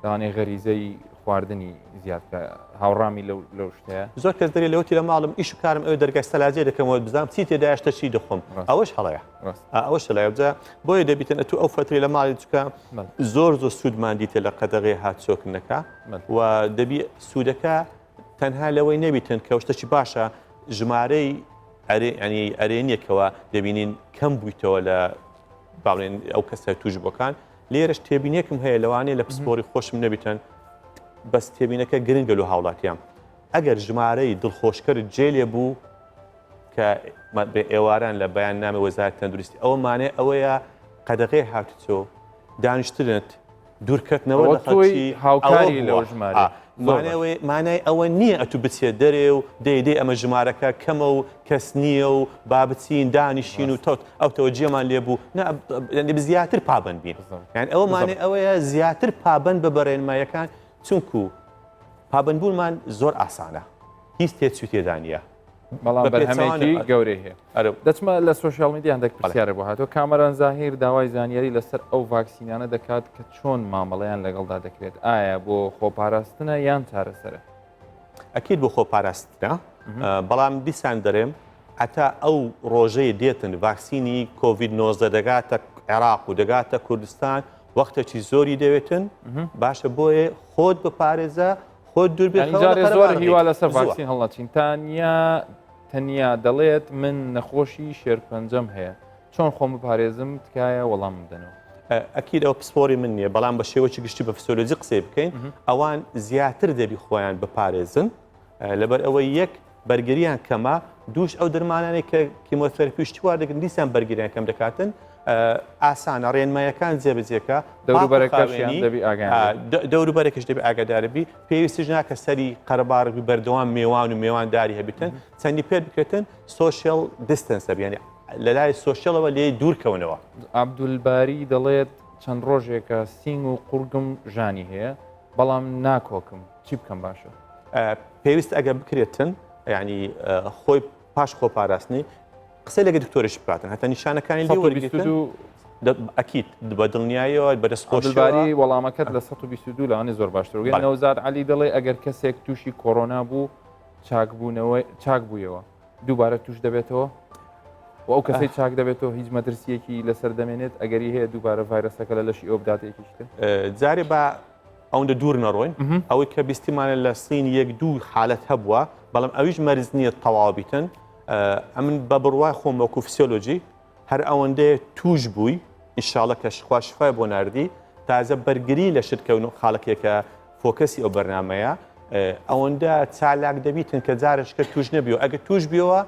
لەوانەیە غەریزەی خواردنی زیاد بکە هاوڕامی لەو لەو شتەیە زۆر کەس دەرێ لەوەتی لە ماڵم ئیش و کارم ئەوێ دەرگای سەلاجێ دەکەمەوە بزانم چی تێدایە شتە چی دەخۆم ئەوەش هەڵەیە ئەوەش هەڵەیە جا بۆیە دەبیتن ئەتوو ئەو فەترەی لە ماڵی چکە زۆر زۆر سوودمان دیتە لە قەدەغەی هاتچۆکردنەکە و دەبی سوودەکە تەنها لەوەی نەبیتن کە شتەکی باشە ژمارەی ئەرێ ینی ئەرێنیەکەوە دەبینین کەم بوویتەوە لە باڵێن ئەو کەسە توش بۆکان لێرەش تێبینێکم هەیە لەوانەیە لە پسپۆری خۆشم نەبیتن بەس تێبینەکە گرنگە لۆ هاوڵاتیان ئەگەر ژمارەی دڵخۆشکەر جێ لێ بوو کە ئێواران لە بەیان نامە وەزارەت تەندروستی ئەوە مانای ئەوەیە قەدەغەی هاتوچۆ دانیشتنت دوورکەتنەوە لە خەڵکی هاوکاری لەو ژمارە مانای ئەوە نییە ئەتو بچێت دەرێ و دەی دەی ئەمە ژمارەکە کەمە و کەس نییە و با بچین دانیشین و تۆت ئەو تەوەجێمان لێ بوو زیاتر پابند بین یان ئەوە مانای ئەوەیە زیاتر پابند بە بەڕێنمایەکان چونکو پابندبوونمان زۆر ئاسانە هیچ تێچوو تێدا نییە. بەڵام بەرهەمێکی گەورەی هەیە دەچمە لە social media هەندێک پرسیارە بۆ هاتووە کامەران زاهیر داوای زانیاری لەسەر ئەو ڤاکسینانە دەکات کە چۆن مامەڵەیان لەگەڵدا دەکرێت ئایا بۆ خۆپاراستنە یان چارەسەرە ئەکید بۆ خۆپاراستنە بەڵام دیسان دەرێم هەتا ئەو ڕۆژەی دێتن ڤاکسینی کۆڤید 19 دەگاتە عێراق و دەگاتە کوردستان وەختێکی زۆری دەوێتن باشە بۆیە خۆت بپارێزە خۆت دوور بێت جارێ زۆر هیوا لەسەر ڤاکسین هەڵنەچین تانیا تەنیا دەڵێت من نەخۆشی شێرپەنجەم هەیە چۆن خۆم بپارێزم تکایە وەڵام بدەنەوە. ئەکید ئەوە پسپۆری من نییە بەڵام بە شێوەی گشتی بە فسۆلۆجی قسەی بکەین ئەوان زیاتر دەبی خۆیان بپارێزن لەبەر ئەوەی یەک بەرگریان کەمە دووش ئەو دەرمانانەی کە chemotherapy شتی وا دەگرن دیسان بەرگریان کەم دەکاتن ئاسانە ڕێنمایەکان جێبەجێکە دەوروبەرەکەش دەبی ئاگاداربی پێویستیش ناکە سەری قەرەباڵغی بەردەوام مێوان و مێوانداری هەبیتن چەندی پێ بکرێتن social distance بیانی لە لای social ەوە لێی دوورکەونەوە. عەبدولباری دەڵێت چەند ڕۆژێکە سینگ و قوڕگم ژانی هەیە بەڵام ناکۆکم چی بکەم باشە؟ پێویست ئەگەر بکرێتن ینی خۆی پاش خۆپاراستنی قسەی لەگە دکتۆرش بکاتن هەتا نیشانەکانی لێ وەرگرتن ئەکید بە دڵنیاییەوە بەدەست خۆشباری وەڵامەکەت لە 122 لەوانێ زۆر باشتر وگەن نەوزاد عەلی دەڵێ ئەگەر کەسێک تووشی کۆرۆنا بوو چاکبوونەوەی چاک بوویەوە دووبارە توش دەبێتەوە؟ و ئەو کەسەی چاک دەبێتەوە هیچ مەترسیەکی لەسەر دەمێنێت ئەگەری هەیە دووبارە ڤایرەسەکە لە لەشی ئەو بداتە یەکێکی تر؟ جارێ با ئەوەندە دوور نەڕۆین ئەوەی کە بیستیمانە لە سین یەک دوو حالەت هەبووە بەڵام ئەویش مەرز نییە تەواو بیتن ئەمن بە بڕوای خۆم وەکو فسیۆلۆجی هەر ئەوەندەیە توش بووی ئیشاڵە کە خوا شفای بۆ ناردی تازە بەرگری لە شت کەون و خاڵکێکە فۆکەسی ئەو بەرنمەیە ئەوەندە چالاک دەبیتن کە جارشکە توش نەبیەوە ئەگە توش بیەوە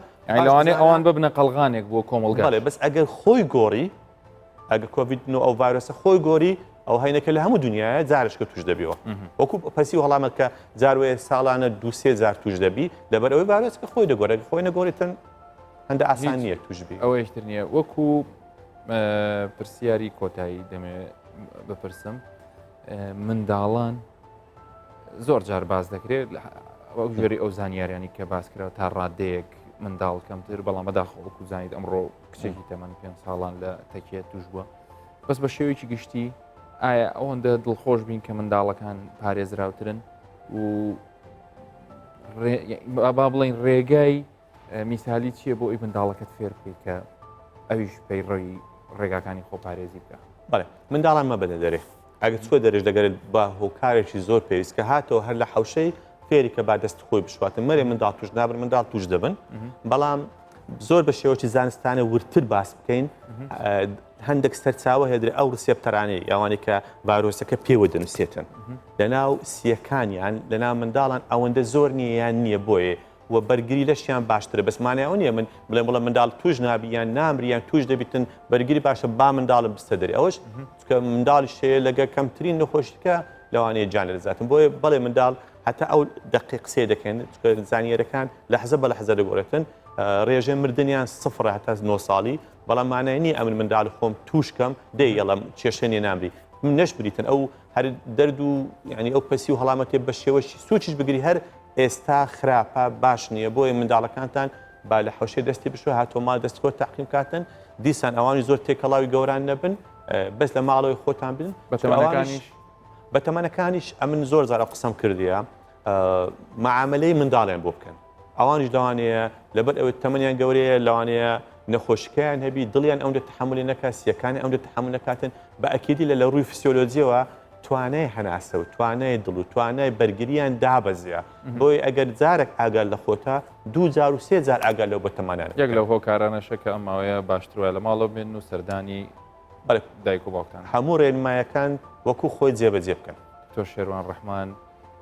لەوانەیە ئەوان ببنە قەڵغانێک بۆ کۆمەڵگا بەس ئەگەر خۆی گۆڕی ئەگە کۆڤید نۆ ئەو ڤایرۆسە خۆی گۆری ئەو هەینەکە لە هەموو دنیاە جارشکە توش دەبیەوە وەکو پەسی و هەڵامەت کە جاروەیە ساڵانە دووسێ جار توش دەبی لەبەر ئەوەی ڤایرۆسەکە خۆی دەگۆڕێت خۆی نەگۆڕیتن هەندە ئاسان نییە توش بی ئەوەیشتر نییە وەکو پرسیاری کۆتایی دەمێ بپرسم منداڵان زۆر جار باس دەکرێت وەک ژێری ئەو زانیاریانی کە باس کرا تا ڕادەیەک منداڵ کەمتر بەڵام بەداخۆ وەکو زانیت ئەمڕۆ کچێکی تەمەن پێ ساڵان لە تەکیە توش بووە بەس بە شێوەیەکی گشتی ئایا ئەوەندە دڵخۆش بین کە منداڵەکان پارێزراوترن و با بڵین ڕێگای میسالی چییە بۆ ئەوی منداڵەکەت فێر بکەیت کە ئەویش پەیڕەوی ڕێگاکانی خۆپارێزی بکە؟ بەڵێ منداڵان مەبەنە دەرێ ئەگەر چوە دەرێش دەگەرێت بە هۆکارێکی زۆر پێویست کە هاتەوە هەر لە حوشەی فێری کە با دەست خۆی بشواتن مەرێ منداڵ توش نابن منداڵ توش دەبن بەڵام زۆر بە شێوەی زانستانە ورتر باس بکەین هەندێک سەرچاوە هێدرێ ئەو ڕسێپتەرانەی ئەوانەی کە ڤایرۆسەکە پێوە دەنووسێتن لەناو سیەکانیان لەناو منداڵان ئەوەندە زۆر نییە یان نییە بۆیە و بەرگری لەشیان باشترە بەس مانای ئەوە نییە من بڵێم بڵێ منداڵ توش نابی یان نامری یان توش دەبیتن بەرگری باشە با منداڵم بستە دەرێ ئەوەش چکە منداڵیش هەیە لەگە کەمترین نەخۆشیکە لەوانەیە گیان لەدەستداتن بۆیە بەڵێ منداڵ هەتا ئەو دەقی قسەی دەکەن چکە زانیەرەکان لەحزە بە لەحزە دەگۆڕێتن ڕێژەی مردنیان سفرە هەتا نۆ ساڵی بەڵام مانای نییە ئەمن منداڵ خۆم توش کەم دەی یەڵم کێشە نییە نامری من نەشبریتن ئەو هەر دەرد و یعنی ئەو پەسی و هەڵامەتێ بە شێوەشی سوچیش بگری هەر ئێستا خراپە باش نییە بۆیە منداڵەکانتان با لە حەوشەی دەستی بشۆ هاتۆ ماڵ دەست خۆت تاقیم کاتن دیسان ئەوانی زۆر تێکەڵاوی گەوران نەبن بەس لە ماڵەوەی خۆتان بن بەتەمەنەکانیش بەتەمەنەکانیش ئەمن زۆر زارە قسەم کردیە معاملەی منداڵیان بۆ بکەن ئەوانیش لەوانەیە لەبەر ئەوەی تەمەنیان گەورەیە لەوانەیە نەخۆشیکەیان هەبی دڵیان ئەوەندە تحملی نەکات سیەکانی ئەوەندە تحمل نەکاتن بە ئەکیدی لە لە ڕووی فسیۆلۆجیەوە توانای هەناسە و توانای دڵ و توانای بەرگریان دابەزیە بۆی ئەگەر جارێک ئاگا لە خۆتە دوو جار و سێ جار ئاگا لەو بەتەمانانە یەک لەو هۆکارانەشە کە ئەم ماوەیە باشتر وایە لە ماڵەوە بێن و سەردانی بەڵێ دایک و باوکتان هەموو ڕێنمایەکان وەکو خۆی جێبەجێ بکەن. دکتۆر شێروان ڕەحمان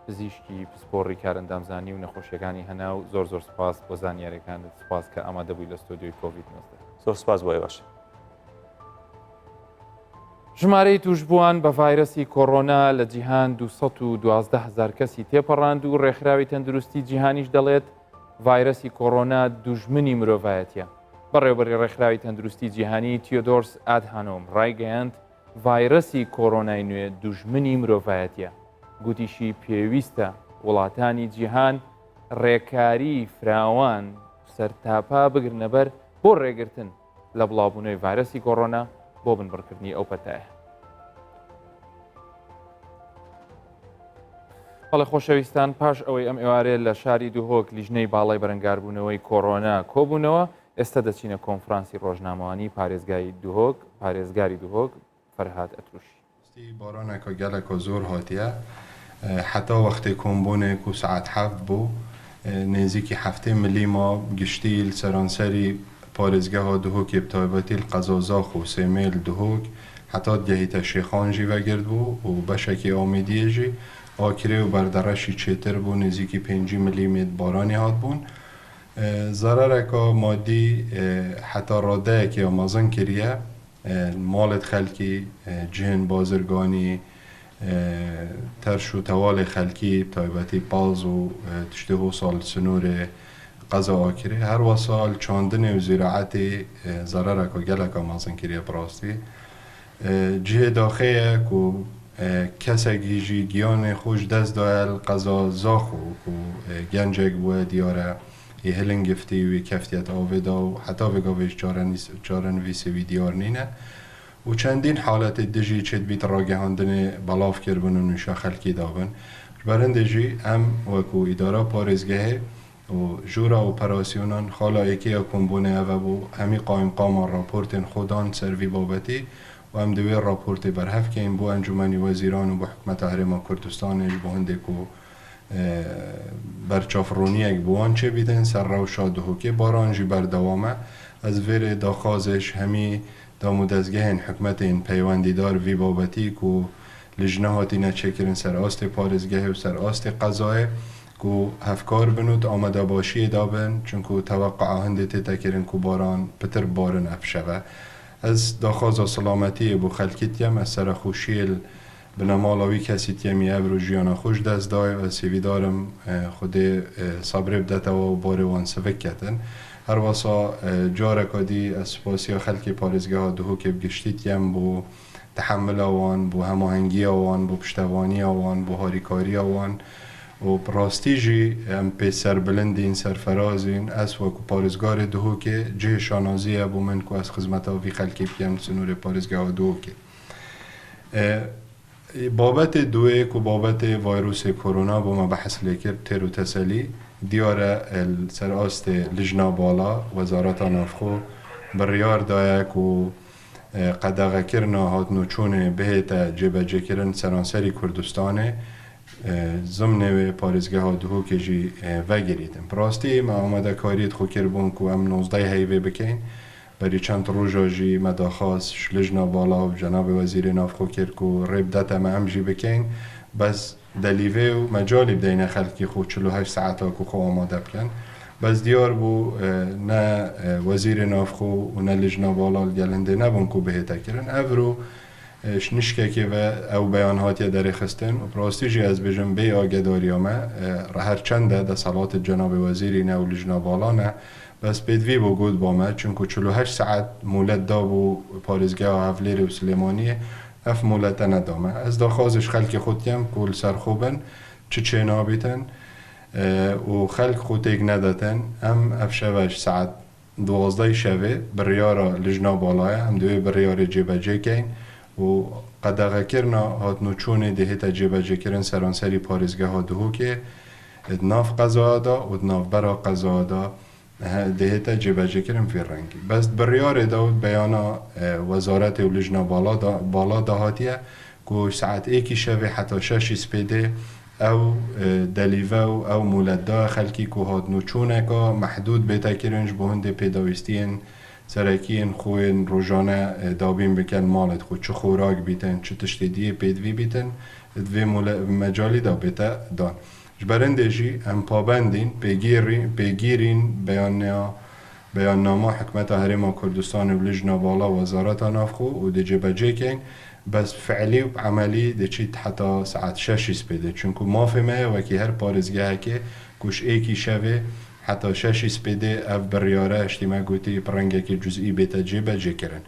پزیشکی پسپۆڕی کارئەندامزانی و نەخۆشیەکانی هەناو زۆر زۆر سپاس بۆ زانیاریەکانت سپاس کە ئامادە بووی لە ستۆدیۆی کۆڤید 19. زۆر سپاس بۆ ئێوەش. ژمارەی تووشبووان بە ڤایرەسی کۆرۆنا لە جیهان 212 هەزار کەسی تێپەڕاند و ڕێکخراوی تەندروستی جیهانیش دەڵێت ڤایرەسی کۆرۆنا دوژمنی مرۆڤایەتیە. بەڕێوبەری ڕێکخراوی تەندروستی جیهانی تیۆدۆرس ئادهانۆم ڕایگەیاند ڤایرەسی کۆرۆنای نوێ دوژمنی مرۆڤایەتیە. گوتیشی پێویستە وڵاتانی جیهان ڕێکاری فراوان سەرتاپا بگرنەبەر بۆ ڕێگرتن لە بڵاوبوونەوەی ڤایرەسی کۆرۆنا بۆ بنبڕکردنی ئەو پەتایە. بەڵێ خۆشەویستان پاش ئەوەی ئەم ئێوارەیە لە شاری دهۆک لیژنەی باڵای بەرەنگاربوونەوەی کۆرۆنا کۆبوونەوە ئێستا دەچینە کۆنفرانسی ڕۆژنامەوانی پارێزگای دهۆک پارێزگاری دهۆک فەرهاد ئەتروشی. پشتی بارانەکە گەلەکە زۆر هاتیە حەتا وەختێ کۆمبۆنێ کو سەعات حەفت بۆ نێزیکی حەفتێ ملیما گشتی ل سەرانسەری پارێزگەها دهۆکێ بتایبەتی ل قەزا زاخۆ و سێمێل دهۆک حەتا دگەهیتە شێخان ژی ڤەگرت بۆ و بەشەکێ ئامێدیێ ژی ئاکرێ و بەردەڕەشی چێتر بۆ نێزیکی پێنجی ملیمێت بارانێ هاتبوون زەرەرەکا مادی حەتا ڕادەیەکێ یا مەزن کریە ماڵێت خەلکی، جهێن بازرگانی، تەرش و تەوالێ خەلکی بتایبەتی پەڵز و تشتێ هۆسا ل سنوورێ قەزا ئاکرێ هەروەسا ل چاندنێ و زیراعەتێ زەرەرەکا گەلەکا مەزن کریە بڕاستی جهێ داخێیە کو کەسەک هیژی گیانێ خۆ ژ دەس دایە ل قەزا زاخۆ کو گەنجێک بووە دیارە ی هلنگفتی وی کەفتیەت ئاڤێ دا و حەتا ڤێ گاڤێش چارەنڤیسێ وی دیار نینە و چەندین حالەتێ دژی چێت بیت ڕاگەهاندنێ بەڵاڤ کربن و نویشا خەلکی دابن. ژ بەر هندێ ژی ئەم وەکوو ئیدارا پارێزگەهێ. û jûra operasyonan xala yekê ya kombûnê ev e bû hemî qayimqaman raportên xwe dan ser vî babetî û em di wê raportê berhev keyn bo Encûmenî Wezîran û bo Hikûmeta Herêma Kurdistanê ji bo hindê ku berçavroniyek bi wan çêbîtin ser rewşa Duhokê. Baran jî berdewam e. Ez vêrê daxwazê ji hemî dam û dezgehên hikûmetê yên peywendîdar vî babetî ku lijne hatîne çêkirin ser astê parêzgehê û ser astê qezayê ku hevkar bin û di amadebaşiyê de bin çunku teweqea hindê tête kirin ku baran pitir bibarin ev şev e. Ez daxwaza silametiyê bo xelkê dikem, ez serexweşiyê li binemala wî kesî dikem yê evro jiyana xwe ji dest daye û ez hêvîdar im Xwedê sebrê bidete we û barê wan sivik ketin. Her wisa careka dî ez spasiya xelkê parêzgeha Duhokê bi giştî dikem bo tehemula wan, bo hemahengiya wan, bo piştevaniya wan, bo harîkariya wan û bi rastî jî em pê serbilind în, serferaz în. Ez wekû parêzgarê Duhokê cihê şanazî ye bo min ku ez xizmeta vî xelkê bikem li sinorê parêzgeha Duhokê. Babetê duê ku babetê vayrûsê korona bo me behs lê kir têr û teselî diyar e li ser astê Lijna Bala Wezareta Navxwe biryar daye ku qedexekirina hatinûçûnê bihête cêbecêkirin seranserî Kurdistanê, zimnê wê parêzgeha Duhokê jî vegirîtin. Bi rastî me amadekariyê di xwe kiribûn ku em nozdeh heyvê bikeyn. Berî çend roja jî me daxwaz ji Lijna Bala û cenabê Wezîrê Navxwe kir ku rê bidete me em jî bikeyn. Bes Delîvê û mecalî bideyne xelkî xwe 48 saeta ku xwe amade bikin. Bes diyar bû ne wezîrê navxwe û ne lijna bala li gel hindê nebûn ku bihête kirin. Evro ji nişkekê ve ew beyan hatiye derêxistin û bi rastî jî ez bêjim bê agedariya me her çend e deselatê cenabê wezîrî ne û lijna bala ne bes pêdivî bû got ba me çunku 48 saet molet dabû parêzgeha Hevlêrê û Silêmaniyê Ev molete neda me. Ez daxwazê ji xelkê xwe dikem ku li ser xwe bin, çi çênabîtin û xelk xwe têk nedetin. Em ev şeve ji saet duwazdehî şevê biryara Lijna Bala ye, em di wê biryarê cêbecê keyn û qedexekirina hatinûçûnê dê hête cêbecêkirin seranserî parêzgeha Duhokê di nav qezaya de û di navbera qezaya de. Dihête cêbecêkirin vî rengî. Bes di biryarê de û di beyana wezaretê û lijna bala de bala de hatiye ku ji saet êkî şevê heta şeşî spêdê ew delîve û ew molet daye xelkî ku hatinûçûneka mehdûd bête kirin ji bo hindê pêdawîstiyên serekî yên xwe yên rojane dabîn bikin malê xwe çi xorak bîtin çi tiştê diyê pêdivî bîtin di vê mecalî de bête dan. Ji ber hindê jî em pabend în, pêgîrîn beyanneya beyannama Hikûmeta Herêma Kurdistanê û Lijna Bala Wezareta Navxwe û dê cêbecê keyn, bes bi fi'lî û bi emelî dê çît heta saet şeşî spêdê. Çunku mafê me ye wekî her parêzgehekê ku ji êkî şevê heta şeşî spêdê ev biryare hiştî me gotî bi rengekî cuz'î bête cêbecêkirin.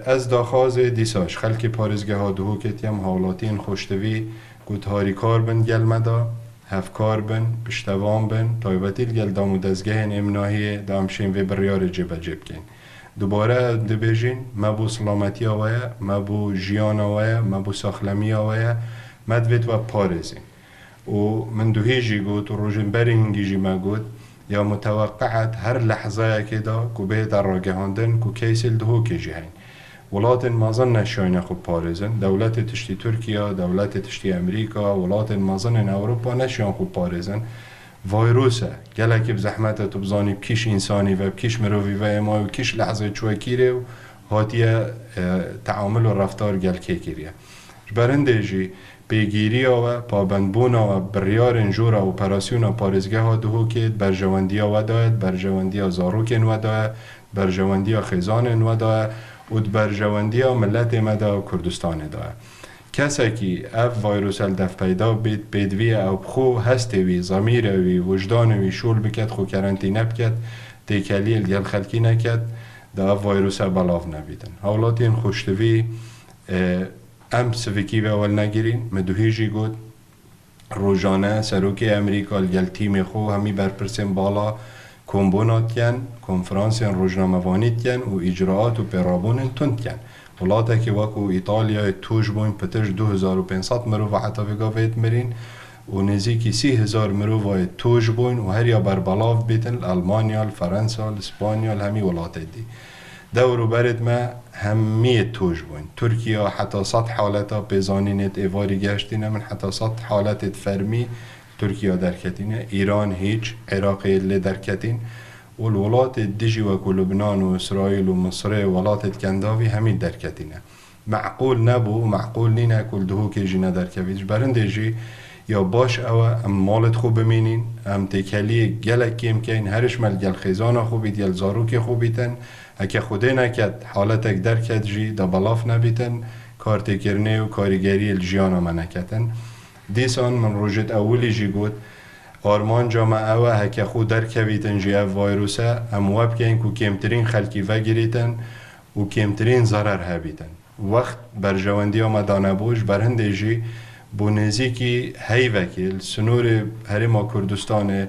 Ez daxwazê dîsa ji xelkê parêzgeha Duhokê tiyem hawlatiyên xweştivî ku di harîkar bin gel me de, hevkar bin, piştevan bin, taybetî li gel dam û dezgehên êmnahiyê de em şên vê biryarê cêbecê bikên. Dubare em dibêjîn, me bo silametiya we ye, me bo jiyana we ye, me bo saxlemiya we ye, me divêt we biparêzîn. Û min duhî jî got û rojên berî hingî jî me got, ya muteweqeet her lehzayekê de ku bihête ragihandin ku keysê li Duhokê jî heyîn. Welatên mezin neşayîne xwe biparêzin. Dewletê tiştî Tirkiya, dewletê tiştî Emrîka, welatên mezin ên Ewropa neşiyan xwe biparêzin. Vayrûs e. Gelekî bi zehmet e tu bizanî bi kîş însanî ve, bi kîş mirovî ve êmayê û kîş lehzê çûye kîrê û hatiye teamul û reftar gel kê kiriye. Ji ber hindê jî pêgîriya we, pabendbûna we biryarên jora operasyona parêzgeha Duhokê di berjewendiya we de ye, di berjewendiya zarokên we de ye, di berjewendiya xêzanên we de ye û di berjewendiya miletê me de û Kurdistanê de ye. Kesekî ev vayrûse li dev peyda bît, pêdivî ye ew bi xwe hestê wî, zemîrê wî, wijdanê wî şol biket, xwe kerentîne biket, têkeliyê li gel xelkî neket, da ev vayrûse belav nebîtin. Hewlatiyên xweştivî Em sivikî ve welnegirîn, min duhî jî got, rojane Serokê Amerîka li gel tîmê xwe û hemî berpirsên bala kombûna diken, konferansên rojnamevanî diken û îcraat û pêrabûnên tund diken. Welatekî wekû Îtalyayê tûj bûn pitir ji 2500 mirova heta vê gavê dimirîn. و نزیکی 30 هەزار مرۆڤای توش بوین و هەریا بەربەڵاف بیتن لە ئەڵمانیا، لە فەرەنسا، لە ئسپانیا، لە هەمی وڵاتێ دی. دەور و بەرێت مە هەمیێ توش بوین. تورکیا حەتا 100 حالەتا پێزانینێت ئێواری گەهشتینە من حەتا 100 حالەتێت فەرمی تورکیا دەرکەتینە، ئیران هیچ، عێراقێ لێ دەرکەتین و لە وڵاتێت دژی وەکو لوبنان و ئیسرائیل و مسرێ و وڵاتێت کەنداوی هەمی دەرکەتینە. مەعقول نەبوو و مەعقول نینە کو دهۆکێ ژی نەدەرکەڤیت. ژ بەرندێ ژی یا باش ئەوە ئەم ماڵێت خۆ بمینین، ئەم تێکەلیێ گەلەک کێم کەین، هەرش مە لگەل خێزانا خۆ بیت، گەل زاروکێ خۆ بیتن، هەکە خودێ نەکەت حالەتەک دەرکەت ژی دا بەڵاف نەبیتن، کارتێکرنێ و کاریگەریێ ل ژیانا مە نەکەتن. دیسان من ڕۆژێت ئەولی ژی گۆت، ئارمانجا مە ئەوە هەکە خۆ دەرکەڤیتن ژی ئەڤ ڤایروسە، ئەم وە بکەین کو کێمترین خەلکی ڤەگریتن و کێمترین زەرەر هەبیتن. وەخت بەرژەوەندیا مە دانەبوو، ژ بەر هندێ ژی بۆ نزیکی هەیڤەکێ ل سنوورێ هەرێما کوردستانێ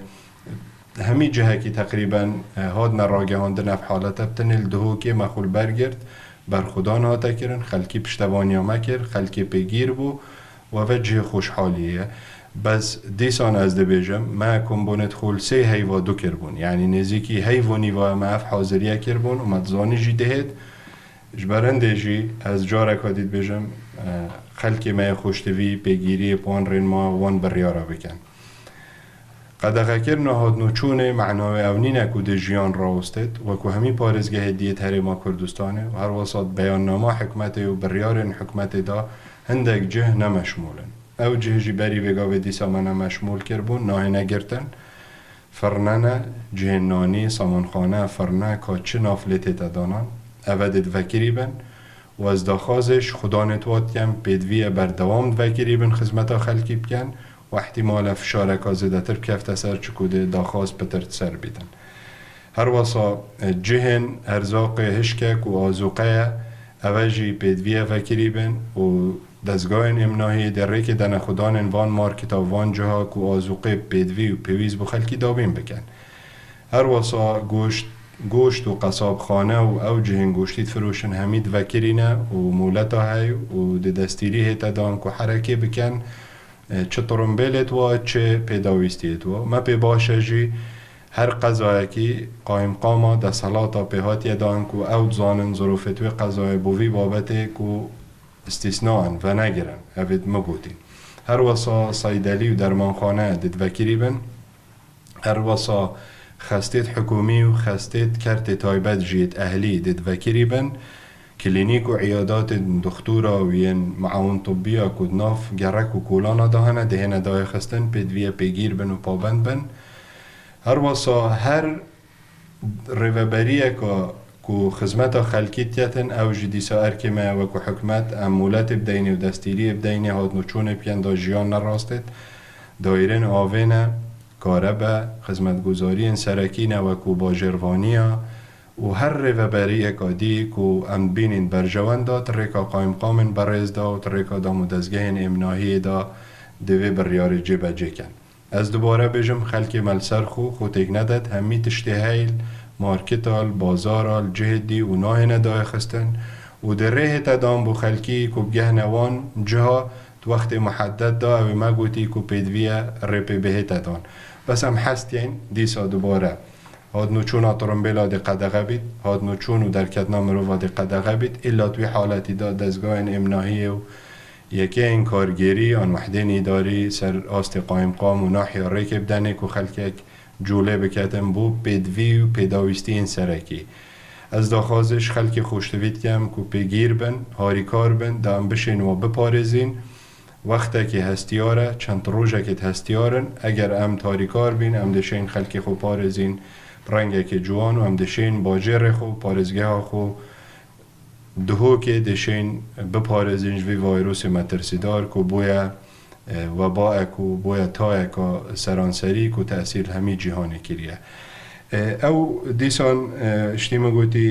هەمی جهەکی تەقریبەن هاتنە ڕاگەهاندن ئەڤ حالەتە بتنێ ل دهۆکێ مە خو ل بەر گرت، بەرخودان هاتە کرن، خەلکی پشتەڤانیا مە کرد، خەلکێ پێگیر بوو و ئەڤە جهێ خۆشحالیێ. بەس دیسان ئەز دبێژم مە کۆمبۆنێت خو ل سێ هەیڤا دو کربوون، یەعنی نزیکی هەیڤ و نیڤا مە ئەڤ حازریە کربوون و مە دزانی ژی دهێت، ژ بەر هندێ ژی ئەز جارەکا دی دبێژم خەلکێ مەێ خۆشتڤی پێگیریێ پوان ڕێنما وان بڕیارا بکەن. قەدەغەکردنا هاتن و چوونێ مەعناوێ ئەو نینە کو دێ ژیان ڕاوستێت وەکو هەمی پارێزگەهێ دیێت هەرێما کوردستانێ و هەروەسا بەیانناما حکومەتێ و بڕیارێن حکومەتێ دا هندەک جه نەمەشموولن. ئەو جه ژی بەری ڤێ گاڤێ دیسا مە نەمەشموول کربوون ناهێنە گرتن. فڕنەنە، جهێن نانی، سامانخانە، فڕنە کا چ ناف لێ تێتە دانان ئەڤە دێت ڤەکری بن و ئەز داخوازێ ژ خودانێت وا دکەم پێدڤیە بەردەوام ڤەکری بن خزمەتا خەلکی بکەن و ئیحتیمالە فشارەکا زێدەتر بکەفتە سەر چکو دێ داخواز پتر سەر بیتن. هەروەسا جهێن ئەرزاقێ هشکەک و ئازوقەیە ئەڤە ژی پێدڤیە ڤەکری بن و دەزگایێن ئێمناهیێ دێ ڕێکێ دەنە خودانێن ڤان مارکتا و ڤان جها کو ئازوقێ پێدڤی و پێویست بۆ خەلکی دابین بکەن. هەروەسا گۆشت گۆشت و قەسابخانە و ئەو جهێن گۆشتیت فروشن هەمیت ڤەکرینە و مولەتا هەی و دێ دەستیری هێتە دان کو حەرەکێ بکەن چ تڕمبێلێت وا چ پێداویستیێت وا. مە پێ باشە ژی هەر قەزایەکی قایمقاما دەسەڵاتا پێ هاتیە دان کو ئەو دزانن زروفێت وێ قەزایێ بۆ ڤی بابەتێ کو ئستیسنائن ڤەنەگرن ئەڤێت مە گۆتین. هەروەسا سەیدەلی و دەرمانخانە دێت ڤەکری بن. هەروەسا خەستێت حکوومی و خەستێت کەرتێ تایبەت ژیێت ئەهلی دێت ڤەکری بن. کلینیک و عیاداتێ دختورا و یێن معاون طبییا کو دناف گەڕەک و کۆلانا دا هەنە دهێنە دایخستن پێدڤیە پێگیر بن و پابەند بن. هەروەسا هەر ڕێڤەبەریەکا کو خزمەتا خەلکی دکەتن ئەو ژی دیسا ئەرکێ مەیە وەکو حکومەت ئەم مولەتێ بدەینێ و دەستیریێ بدەینێ هاتن و چۆنێ بکەن دا ژیان نەڕاستێت دایرێن ئاڤێنە، کارەبە، خزمەتگوزاریێن سەرەکینە وەکو باژێڕڤانییا و هەر ڕێڤەبەریەکا دی کو ئەم دبینین بەرژەوەند دا ت ڕێکا قایمقامێن بەڕێز دا و ت ڕێکا دام و دەزگەهێن ئێمناهیێ دا دێ ڤێ بڕیارێ جێ بە جێ کەن. ئەز دوبارە بێژم خەلکێ مە لسەر خو خو تێک نەدەت هەمی تشتێ هەیل مارکتال بازارال جهێ دی و ناهێنە دایخستن و دێ ڕێ هێتە دان بۆ خەلکی کو بگەهنە وان جها ت وەختێ موحەدەد دا ئەوێ مە گۆتی کو پێدڤیە ڕێ پێ بهێتە دان بەس ئەم حەستیەین دیسا دوبارە هاتن و چوونا تڕمبێلا دێ قەدەغە بیت، هاتن و چوون و دەرکەتنا مرۆڤا دێ قەدەغە بیت، ئیلا توی حالەتی دا دەزگایێن ئێمناهیێ و یەکەیێن کارگێری یان وەحدێن ئیداری سەر ئاستێ قایمقام و ناحیا ڕێکێ بدەنێ کو خەلکێک جووڵێ بکەتن بۆ پێدڤی و پێداویستیێن سەرەکی. ئەز داخوازێ ژ خەلکێ خۆشتڤی دکەم کو پێگیر بن، هاریکار بن، دا ئەم بشێن وا بپارێزین. وەختەکێ هەستیارە، چەند ڕۆژەکێت هەستیارن، ئەگەر ئەم تاریکار بین ئەم دەشێین خەلکی خۆ پارێزین ڕەنگەکێ جوان و ئەم دەشێین باجێڕێ خۆ، پارێزگەها خۆ، دهۆکێ دەشێین بپارێزین ژ ڤی ڤایرۆسێ مەترسیدار کو بۆیە وەبائەک و بۆیە تایەکا سەرانسەری کو تەئسیر هەمی جیهانێ کریە. ئەو دیسان شتی مە گۆتی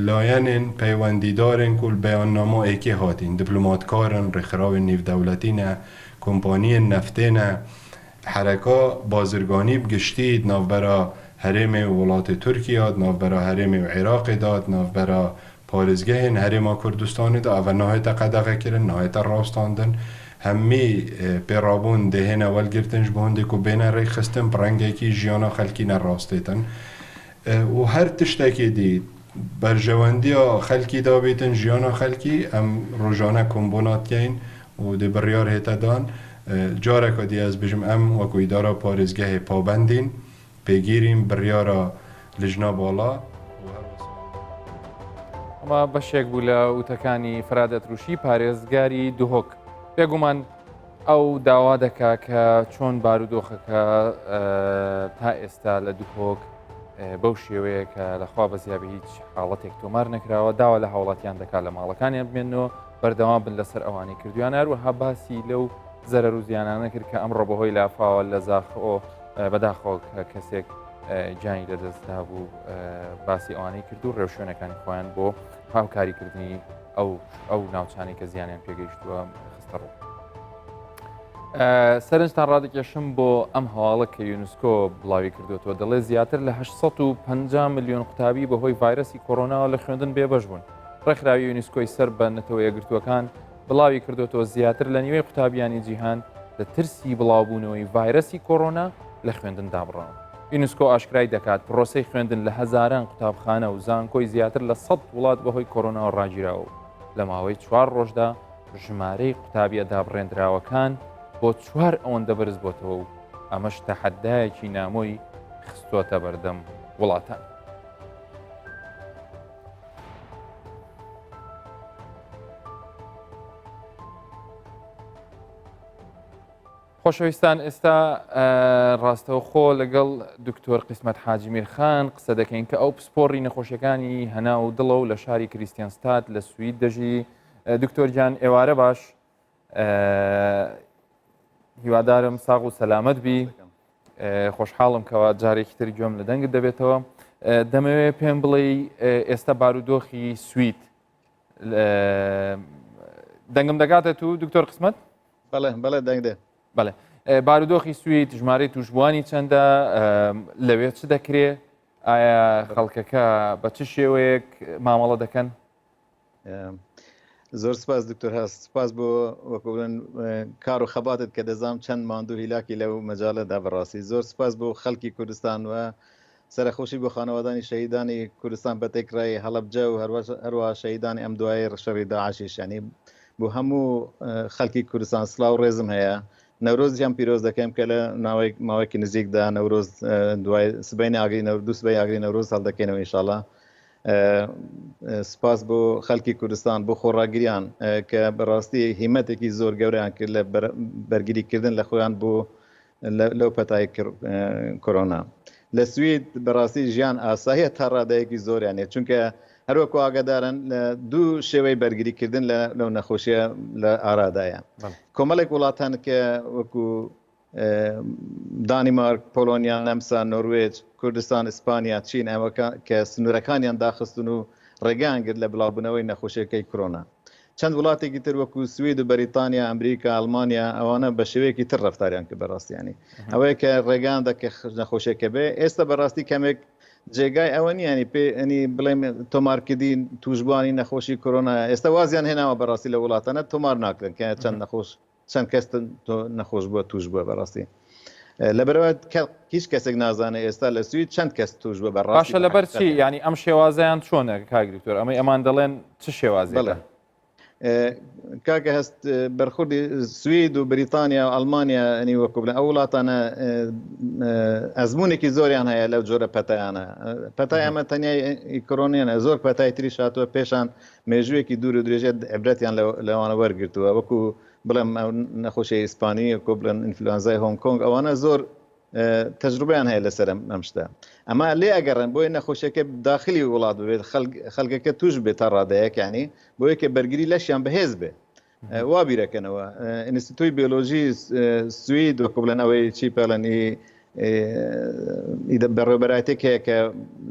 لایەنێن پەیوەندیدارێن کو ل بەیانناما ئێکێ هاتین، دیپلۆماتکارن، ڕێکخراوێن نیڤدەولەتینە، کۆمپانیێن نەفتێنە، حەرەکا بازرگانی ب گشتی د ناڤبەرا هەرێمێ و وڵاتێ تورکیا، د ناڤبەرا هەرێمێ و عێراقێ دا، د ناڤبەرا پارێزگەهێن هەرێما کوردستانێ دا ئەڤە ناهێتە قەدەغەکرن، ناهێتە ڕاوستاندن. هەمی پێڕابوون دێهێنە وەلگرتن ژ بۆ هندێ کو بێنە رێکخستن پ رەنگێکی ژیانا خەلکی نە راستێتن و هەر تشتەکی دی بەرژەوەندیا خەلکی دا بیتن ژیانا خەلکی ئەم رۆژانە کۆمبۆنا دکەین و دێ بڕیار هێتە دان جارەکا دی ئەز بژم ئەم وەکو ئیدارا پارێزگەهێ پابەندین پێگیرین بڕیارا لجنا باڵا و هەروەسا. ئەمە بەشێک بوو لە وتەکانی فەراد ئەتروشی پارێزگاری دهۆک. بێگومان ئەو داوا دەکا کە چۆن بارودۆخەکە تا ئێستا لە دهۆک بەو شێوەیە کە لەخوا بەزیابی هیچ حاڵەتێک تۆمار نەکراوە داوا لە هاوڵاتیان دەکات لە ماڵەکانیان بمێنەوە بەردەوام بن لەسەر ئەوانەی کردویان هەروەها باسی لەو زەرەر و زیانانە کرد کە ئەمڕۆ بەهۆی لافاوە لە زاخۆ بەداخەوە کە کەسێک گیانی لەدەستدا بوو باسی ئەوانەی کرد و ڕێوشوێنەکانی خۆیان بۆ هاوکاریکردنی ئەو ئەو ناوچانەی کە زیانیان پێگەیشتووە خستە ڕوو. سەرنجتان ڕادەکێشم بۆ ئەم هەواڵە کە یونسکۆ بڵاوی کردوێتەوە دەڵێ زیاتر لە 850 میلیۆن قوتابی بەهۆی ڤایرەسی کۆرۆناوە لە خوێندن بێبەش بوون ڕێکخراوی یونسکۆی سەر بە نەتەوە یەکگرتووەکان بڵاوی کردوێتەوە زیاتر لە نیوەی قوتابیانی جیهان لە ترسی بڵاوبوونەوەی ڤایرەسی کۆرۆنا لە خوێندن دابڕاون. یونسکۆ ئاشکرای دەکات، پرۆسەی خوێندن لە هەزاران قوتابخانە و زانکۆی زیاتر لە سەد وڵات بەهۆی کۆرۆناوە ڕاگیراوە و لە ماوەی چوار ڕۆژدا ژمارەی قوتابیە دابڕێندراوەکان بۆ چوار ئەوەندە بەرزبۆتەوە و ئەمەش تەحەدایەکی نامۆی خستۆتە بەردەم وڵاتان. خۆشەویستان ئێستا ڕاستەوخۆ لەگەڵ دکتۆر قیسمەت حاجی میرخان قسە دەکەین کە ئەو پسپۆڕی نەخۆشیەکانی هەنا و دڵە و لە شاری کریستیانستاد لە سوید دەژی دکتۆر گیان ئێوارە باش هیوادارم ساغ و سەلامەت بی خۆشحاڵم کەوا جارێکی تر گوێم لە دەنگت دەبێتەوە دەمەوێت پێم بڵێ ئێستا بارودۆخی سوید دەنگم دەگاتە تو دکتۆر قسمەت؟ بەڵێ بەڵێ دەنگ دێ. بەڵێ بارودۆخی سوید ژمارەی توشبووانی چەندە لەوێ چ دەکرێ ئایا خەڵکەکە بە چ شێوەیەک مامەڵە دەکەن؟ زۆر سپاس دکتۆر هەست سپاس بۆ وەکو بڵێن کار و خەباتت کە دەزانم چەند ماندوو هیلاکی لەو مەجالەدا بەڕاستی زۆر سپاس بۆ خەڵکی کوردستان و سەرەخۆشی بۆ خانەوادانی شەهیدانی کوردستان بە تێکڕای هەڵەبجە و هەروەها شەهیدانی ئەم دوایەی شەڕی داعشیش یانی بۆ هەموو خەڵکی کوردستان سڵاو و ڕێزم هەیە نەورۆزیان پیرۆز دەکەم کە لە ناوەی ماوەیەکی نزیکدا نەورۆز دوای سبەینێ ئاگری نەورۆز دوو سبەی ئاگری نەورۆز هەڵدەکەینەوە ئینشاڵا سپاس بۆ خەڵکی کوردستان بۆ خۆڕاگریان کە بەڕاستی هیمەتێکی زۆر گەورەیان کرد لە بەرگریکردن لە خۆیان بۆ لەو پەتای کۆرۆنا. لە سوید بەڕاستی ژیان ئاساییە تا ڕادەیەکی زۆریان چونکە هەروەکو ئاگادارن لە دوو شێوەی بەرگریکردن لە لەو نەخۆشیە لە ئارادایە کۆمەڵێک وڵاتان کە وەکو دانیمارک، پۆلۆنیا، نەمسا، نۆروێج، کوردستان، ئیسپانیا، چین ئەوەکە کە سنوورەکانیان داخستن و ڕێگەیان گرت لە بڵاوبوونەوەی نەخۆشیەکەی کرۆنا. چەند وڵاتێکی تر وەکو سوید و بەریتانیا، ئەمریکا، ئەڵمانیا ئەوانە بە شێوەیەکی تر ڕەفتاریان کرد بەڕاستی ینی ئەوەیە کە ڕێگەیان دا کە نەخۆشیەکە بێ ئێستا بەڕاستی کەمێک جێگای ئەوە نییە ینی پێ ینی بڵێم تۆمارکردی تووشبووانی نەخۆشی کۆرۆنا ئێستا وازیان هێناوە بەڕاستی لە وڵاتانە تۆمار ناکرێن کە چەند نەخۆش چەند کەس نەخۆش بووە توش بووە بەڕاستی لەبەرەوە هیچ کەسێک نازانێت ئێستا لە سوید چەند کەس توش بووە بەڕاستی باشە لەبەر چی ینی ئەم شێوازیان چۆنە کاک دکتۆر ئەمەی ئەمان دەڵێن چ شێوازی بەڵێ کاکە هەست بەرخوردی سوید و بریتانیا و ئەڵمانیا ئەنی وەکو بڵێن ئەو وڵاتانە ئەزمونێکی زۆریان هەیە لەو جۆرە پەتایانە پەتای ئەمە تەنیا کۆرۆنیانە زۆر پەتای تریش هاتووە پێشان مێژوویەکی دوور و درێژە عیبرەتیان لەوانە وەرگرتووە وەکو بڵێم ئەو نەخۆشی ئیسپانی وەکو بڵێن ئینفلوەنزای هۆنگ کۆنگ ئەوانە زۆر تەجروبەیان هەیە لەسەر ئەم شتە ئەمە لێ ئەگەڕێن بۆیە نەخۆشیەکە داخلی وڵات ببێت خەڵکەکە توش بێت تا ڕادەیەک ینی بۆیە کە بەرگری لەشیان بەهێز بێ وا بیرەکەنەوە ئینستیتوی بیۆلۆژی سوید وەکو بڵێن ئەوەی چی پێڵێن بەڕێوبەرایەتێک هەیە کە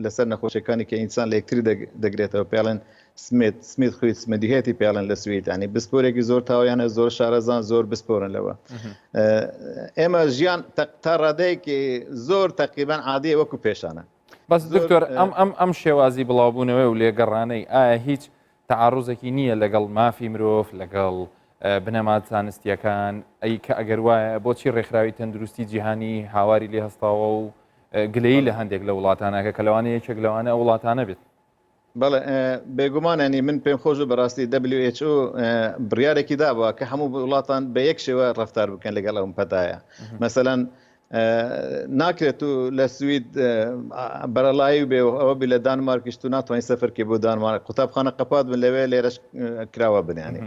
لەسەر نەخۆشیەکانی کە ئینسان لە یەکتری دەگرێتەوە پێڵێن سمیت سمیت خویت سمدیهێتی پێڵێن لە سوید ینی بسپۆرێکی زۆر تاویانە زۆر شارەزان زۆر بسپۆرن لەوە ئێمە ژیان تا ڕادەیەکی زۆر تقریبان عادیە وەکو پێشانە بەس دکتۆر ئەم ئەم ئەم شێوازی بڵاوبوونەوە و لێگەڕانەی ئایا هیچ تەعاروزێکی نییە لەگەڵ مافی مرۆڤ لەگەڵ. بنەما زانستیەکان ئەی کە ئەگەر وایە بۆچی ڕێکخراوی تەندروستی جیهانی هاواری لێ هەستاوە و گلەیی لە هەندێک لە وڵاتانەکە کە لەوانەیە یەکێک لەوانە ئەو وڵاتانە بێت. بەڵێ بێگومان ینی من پێم خۆش بوو بەڕاستی WHO بڕیارێکی دابووە کە هەموو وڵاتان بە یەک شێوە ڕەفتار بکەن لەگەڵ ئەم پەتایە مەسەلەن ناکرێت و لە سوید بەرەڵایی بێ و ئەوە بی لە دانمارکیش تو ناتوانانی سەفەرکەی بۆ دانمارک قوتابخانە قەپات بن لەوێ لێرەش کراوە بنیانی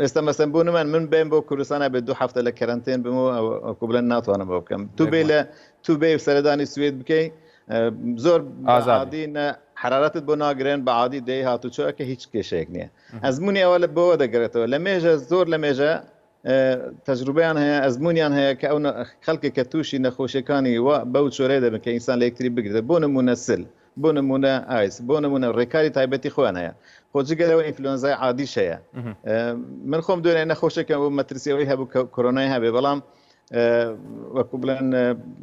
ئێستا مەسەن بۆ نمان من بێم بۆ کوردستان بێ دوو هەفتە لە کەرەنتێن بم و ئەو بڵێن ناتوانم بۆ بکەم تو بێ لە تو بێ سەردانی سوید بکەی زۆر ئازادی حرارەتت بۆ ناگرن بە عادی دەی هاتوچۆکە هیچ کێشەیەک نییە ئەزمموی ئەوە لە بۆوە دەگرێتەوە لە مێژە زۆر لە مێژە تەجروبەیان هەیە ئەزمونیان هەیە کە ئەو خەڵکێک کە تووشی نەخۆشیەکانی و بەو چۆرەیە دەبن کە ئینسان لە یەکتری بگرێت بۆ نمونە سل بۆ نمونە ئایس بۆ نمونە ڕێکاری تایبەتی خۆیان هەیە خۆ جگە لەوە ئینفلۆنزای عادیش هەیە من خۆم دوێنێ نەخۆشێکم بۆ مەترسی ئەوەی هەبوو کە کۆرۆنای هەبێ بەڵام وەکو بڵێن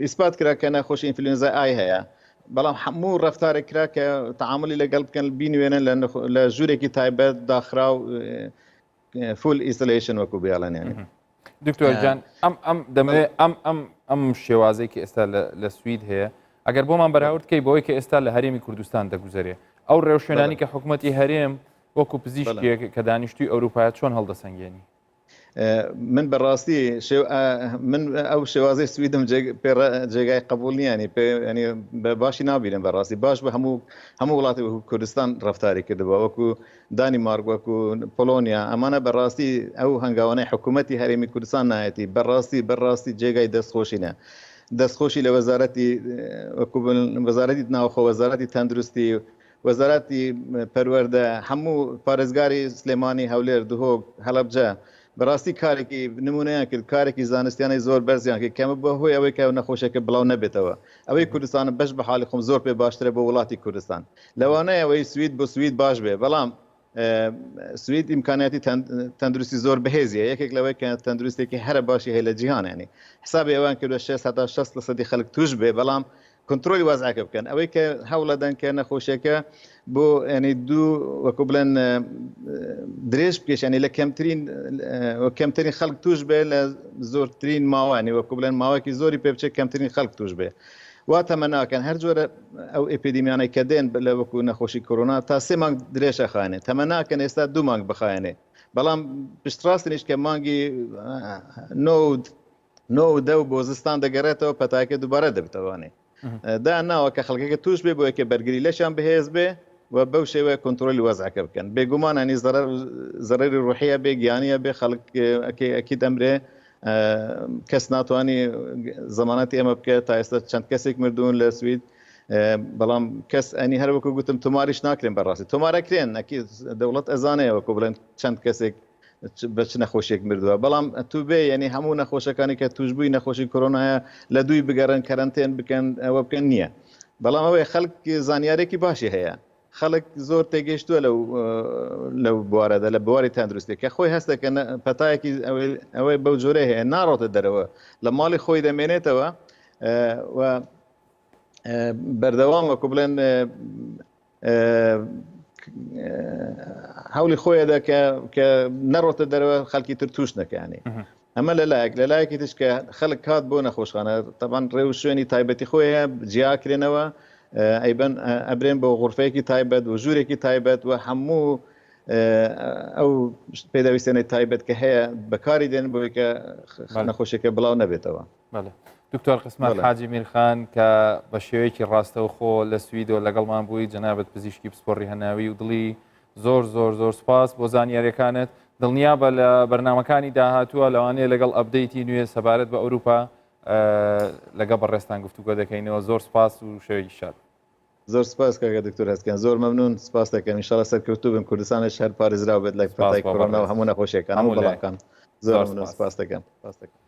ئیسپات کرا کە نەخۆشی ئینفلۆنزای ئای هەیە بەڵام هەموو ڕفتارێک کرا کە تعاملی لەگەڵ بکەن بینوێنن لە ژوورێکی تایبەت داخراو full isolation وەکو بێڵێن ینی دکتۆر جان ئەم ئەم دەمەوێت ئەم ئەم ئەم شێوازێک کە ئێستا لە سوید هەیە ئەگەر بۆمان بەراورد کەی بەوەی کە ئێستا لە هەرێمی کوردستان دەگوزەرێ ئەو ڕێوشوێنانی کە حکوومەتی هەرێم وەکو پزیشکێک کە دانیشتوی ئەوروپا چۆن هەڵدەسەنگێنی من بەڕاستی من ئەو شێوازەی سویدم جێگای قبول نییانی پێ ینی بە باشی نابینم بەڕاستی باش بە هەموو هەموو وڵاتی وەکو کوردستان ڕفتاری کردبووە وەکو دانیمارک وەکو پۆلۆنیا ئەمانە بەڕاستی ئەو هەنگاوانەی حکوومەتی هەرێمی کوردستان نایەتی بەڕاستی بەڕاستی جێگای دەستخۆشینە دەستخۆشی لە وەزارەتی وەکو وەزارەتی ناوخۆ وەزارەتی تەندروستی وەزارەتی پەروەردە هەموو پارێزگاری سلێمانی هەولێر دهۆک هەڵەبجە بەڕاستی کارێکی نمونەیان کرد کارێکی زانستیانەی زۆر بەرزیان کرد کەمە بە هۆی ئەوەی کە نەخۆشەکە بڵاو نەبێتەوە ئەوەی کوردستان بەش بە حاڵی خۆم زۆر پێ باشترە بۆ وڵاتی کوردستان لەوانەیە ئەوەی سوید بۆ سوید باش بێ بەڵام سوید ئیمکانیاتی تەندروستی زۆر بەهێزیە یەکێک لەوەی کە تەندروستێکی هەرە باشی هەیە لە جیهان ینی حسابی ئەوان کردوە 6 هەتا 60 لە سەدی خەڵک توش بێ بەڵام کۆنترۆلی وەزعەکە بکەن ئەوەی کە هەوڵەدەن کە نەخۆشیەکە بۆ ینی دوو وەکو بڵێن درێژ بکێشانی لە کەمترین کەمترین خەڵک توش بێ لە زۆرترین ماوانی وەکو بڵێن ماوەکی زۆری پێ بچێت کەمترین خەڵک توش بێ وا تەمەناکەن هەر جۆرە ئەو ئەپیدیمیانەی کە دێن لە وەکو نەخۆشی کۆرۆنا تا سێ مانگ درێژە خانێ تەمەناکەن ئێستا دوو مانگ بخایەنێ بەڵام پشتڕاستنیش کە مانگی نۆ نۆ و دە و بۆ زستان دەگەڕێتەوە پەتاکە دووبارە دەبتەوانێ دا ناوە کە خەڵکەکە توش بێ بۆ یەکە بەرگری لەشیان بەهێز بێ و بەو شێوەیە کۆنترۆلی وەزعەکە بکەن بێگومان ئەنی زەرەر زەرەری ڕوحیە بێ گیانیە بێ خەڵک ئەکی دەمرێ کەس ناتوانانی زەمانەتی ئێمە بکە تا ئێستا چەند کەسێک مردوون لە سوید بەڵام کەس ئەنی هەر وەکو گوتم تۆماریش ناکرێن بەڕاستی تۆمارەکرێن ئەکی دەوڵەت ئەزانەیە وەکو بڵێن چەند کەسێک بە چ نەخۆشیێک مردووە بەڵام تو بێ یعنی هەموو نەخۆشەکانی کە توشببووی نەخۆشی کۆرۆنایە لە دووی بگەڕن کەرەنتێن بکەن ئەوە بکەن نییە بەڵام ئەوەی خەڵک زانیارێکی باشی هەیە خەڵک زۆر تێگەیشتووە لەو لەو بوارەدا لە بواری تەندروستی کە خۆی هەستەکە پەتایەکی ئەوەی بەو جۆرە هەیە ناڕۆتە دەرەوە لە ماڵی خۆی دەمێنێتەوە و بەردەوام وەکو بڵێن هەوڵی خۆیەدا کە کە نەڕۆتە دەرەوە خەڵکی تر توش نەکانی ئەمە لەلایەک لەلایەکی تش کە خەڵک کات بۆ نەخۆشخانە تەبان ڕێ و شوێنی تایبەتی خۆی هەیە جیاکرێنەوە ئەیبەن ئەبرێن بۆ غرفەیەکی تایبەت و ژوورێکی تایبەت و هەموو ئەو پێداویستێنەی تایبەت کە هەیە بەکاری دێن بۆی کە نەخۆشیەکە بڵاو نەبێتەوە. بەڵێ دکتۆر قسمەت حاجی میرخان کە بە شێوەیەکی ڕاستەوخۆ لە سویدەوە لەگەڵمان بووی جەنابەت پزیشکی پسپۆڕی هەناوی و دڵی زۆر زۆر زۆر سپاس بۆ زانیاریەکانت دڵنیابە لە بەرنمەکانی داهاتووە لەوانەیە لەگەڵ update ی نوێ سەبارەت بە ئەوروپا لەگە بەڕێستان گفتوگۆ دەکەینەوە زۆر سپاس و شەوێکی شاد. زۆر سپاس کاکە دکتۆر هەستکەن زۆر مەمنون سپاس دەکەم ئینشاءاللە سەرکەوتوو بن کوردستانش هەر پارێزراو بێت لە پەتای کۆرۆنا و هەموو نەخۆشیەکان هەموو بەڵاکان زۆر مەمنون سپاس دەکەم سپاس دەکەم.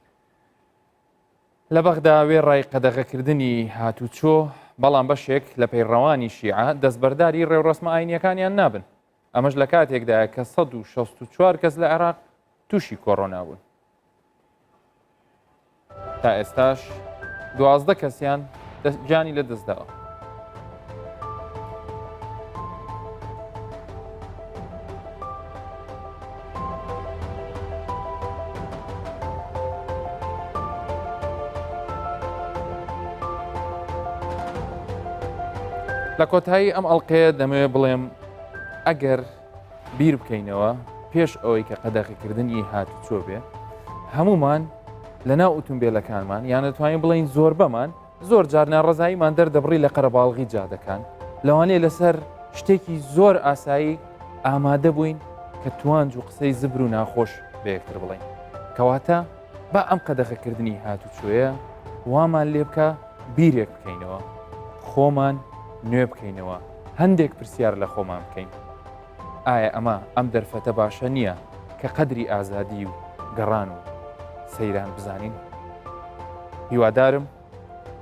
لە بەغدا وێڕای قەدەغەکردنی هاتوچۆ، بەڵام بەشێک لە پەیڕەوانی شیعە دەستبەرداری ڕێوڕەسمە ئاینییەکانیان نابن، ئەمەش لە کاتێکدایە کە 164 کەس لە عێراق تووشی کۆرۆنا بوون. تا ئێستاش 12 کەسیان گیانی لەدەستداوە. لە کۆتایی ئەم ئەڵلقەیە دەمەوێت بڵێم ئەگەر بیر بکەینەوە پێش ئەوەی کە قەدەغەکردنی هاتوچۆ بێ هەمومان لە ناو ئوتومبیلەکانمان یان دەتوانین بڵین زۆربەمان زۆر جار ناڕەزاییمان دەردەبڕی لە قەرەباڵغی جادەکان لەوانەیە لەسەر شتێکی زۆر ئاسایی ئامادە بووین کە توانج و قسەی زبر و ناخۆش بە یەکتر بڵین کەواتە با ئەم قەدەغەکردنی هاتوچۆیە وامان لێ بکە بیرێک بکەینەوە خۆمان نوێ بکەینەوە هەندێک پرسیار لە خۆمان بکەین ئایا ئەمە ئەم دەرفەتە باشە نییە کە قەدری ئازادی و گەڕان و سەیران بزانین؟ هیوادارم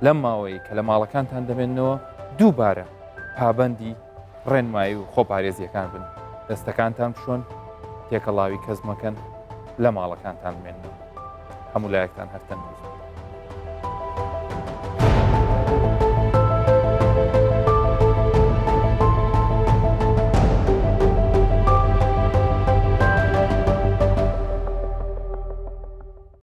لەم ماوەیە کە لە ماڵەکانتان دەمێننەوە دووبارە پابەندی ڕێنمایی و خۆپارێزیەکان بن دەستەکانتان بشۆن تێکەڵاوی کەس مەکەن لە ماڵەکانتان بمێننەوە هەموو لایەکتان هەر تەندروست.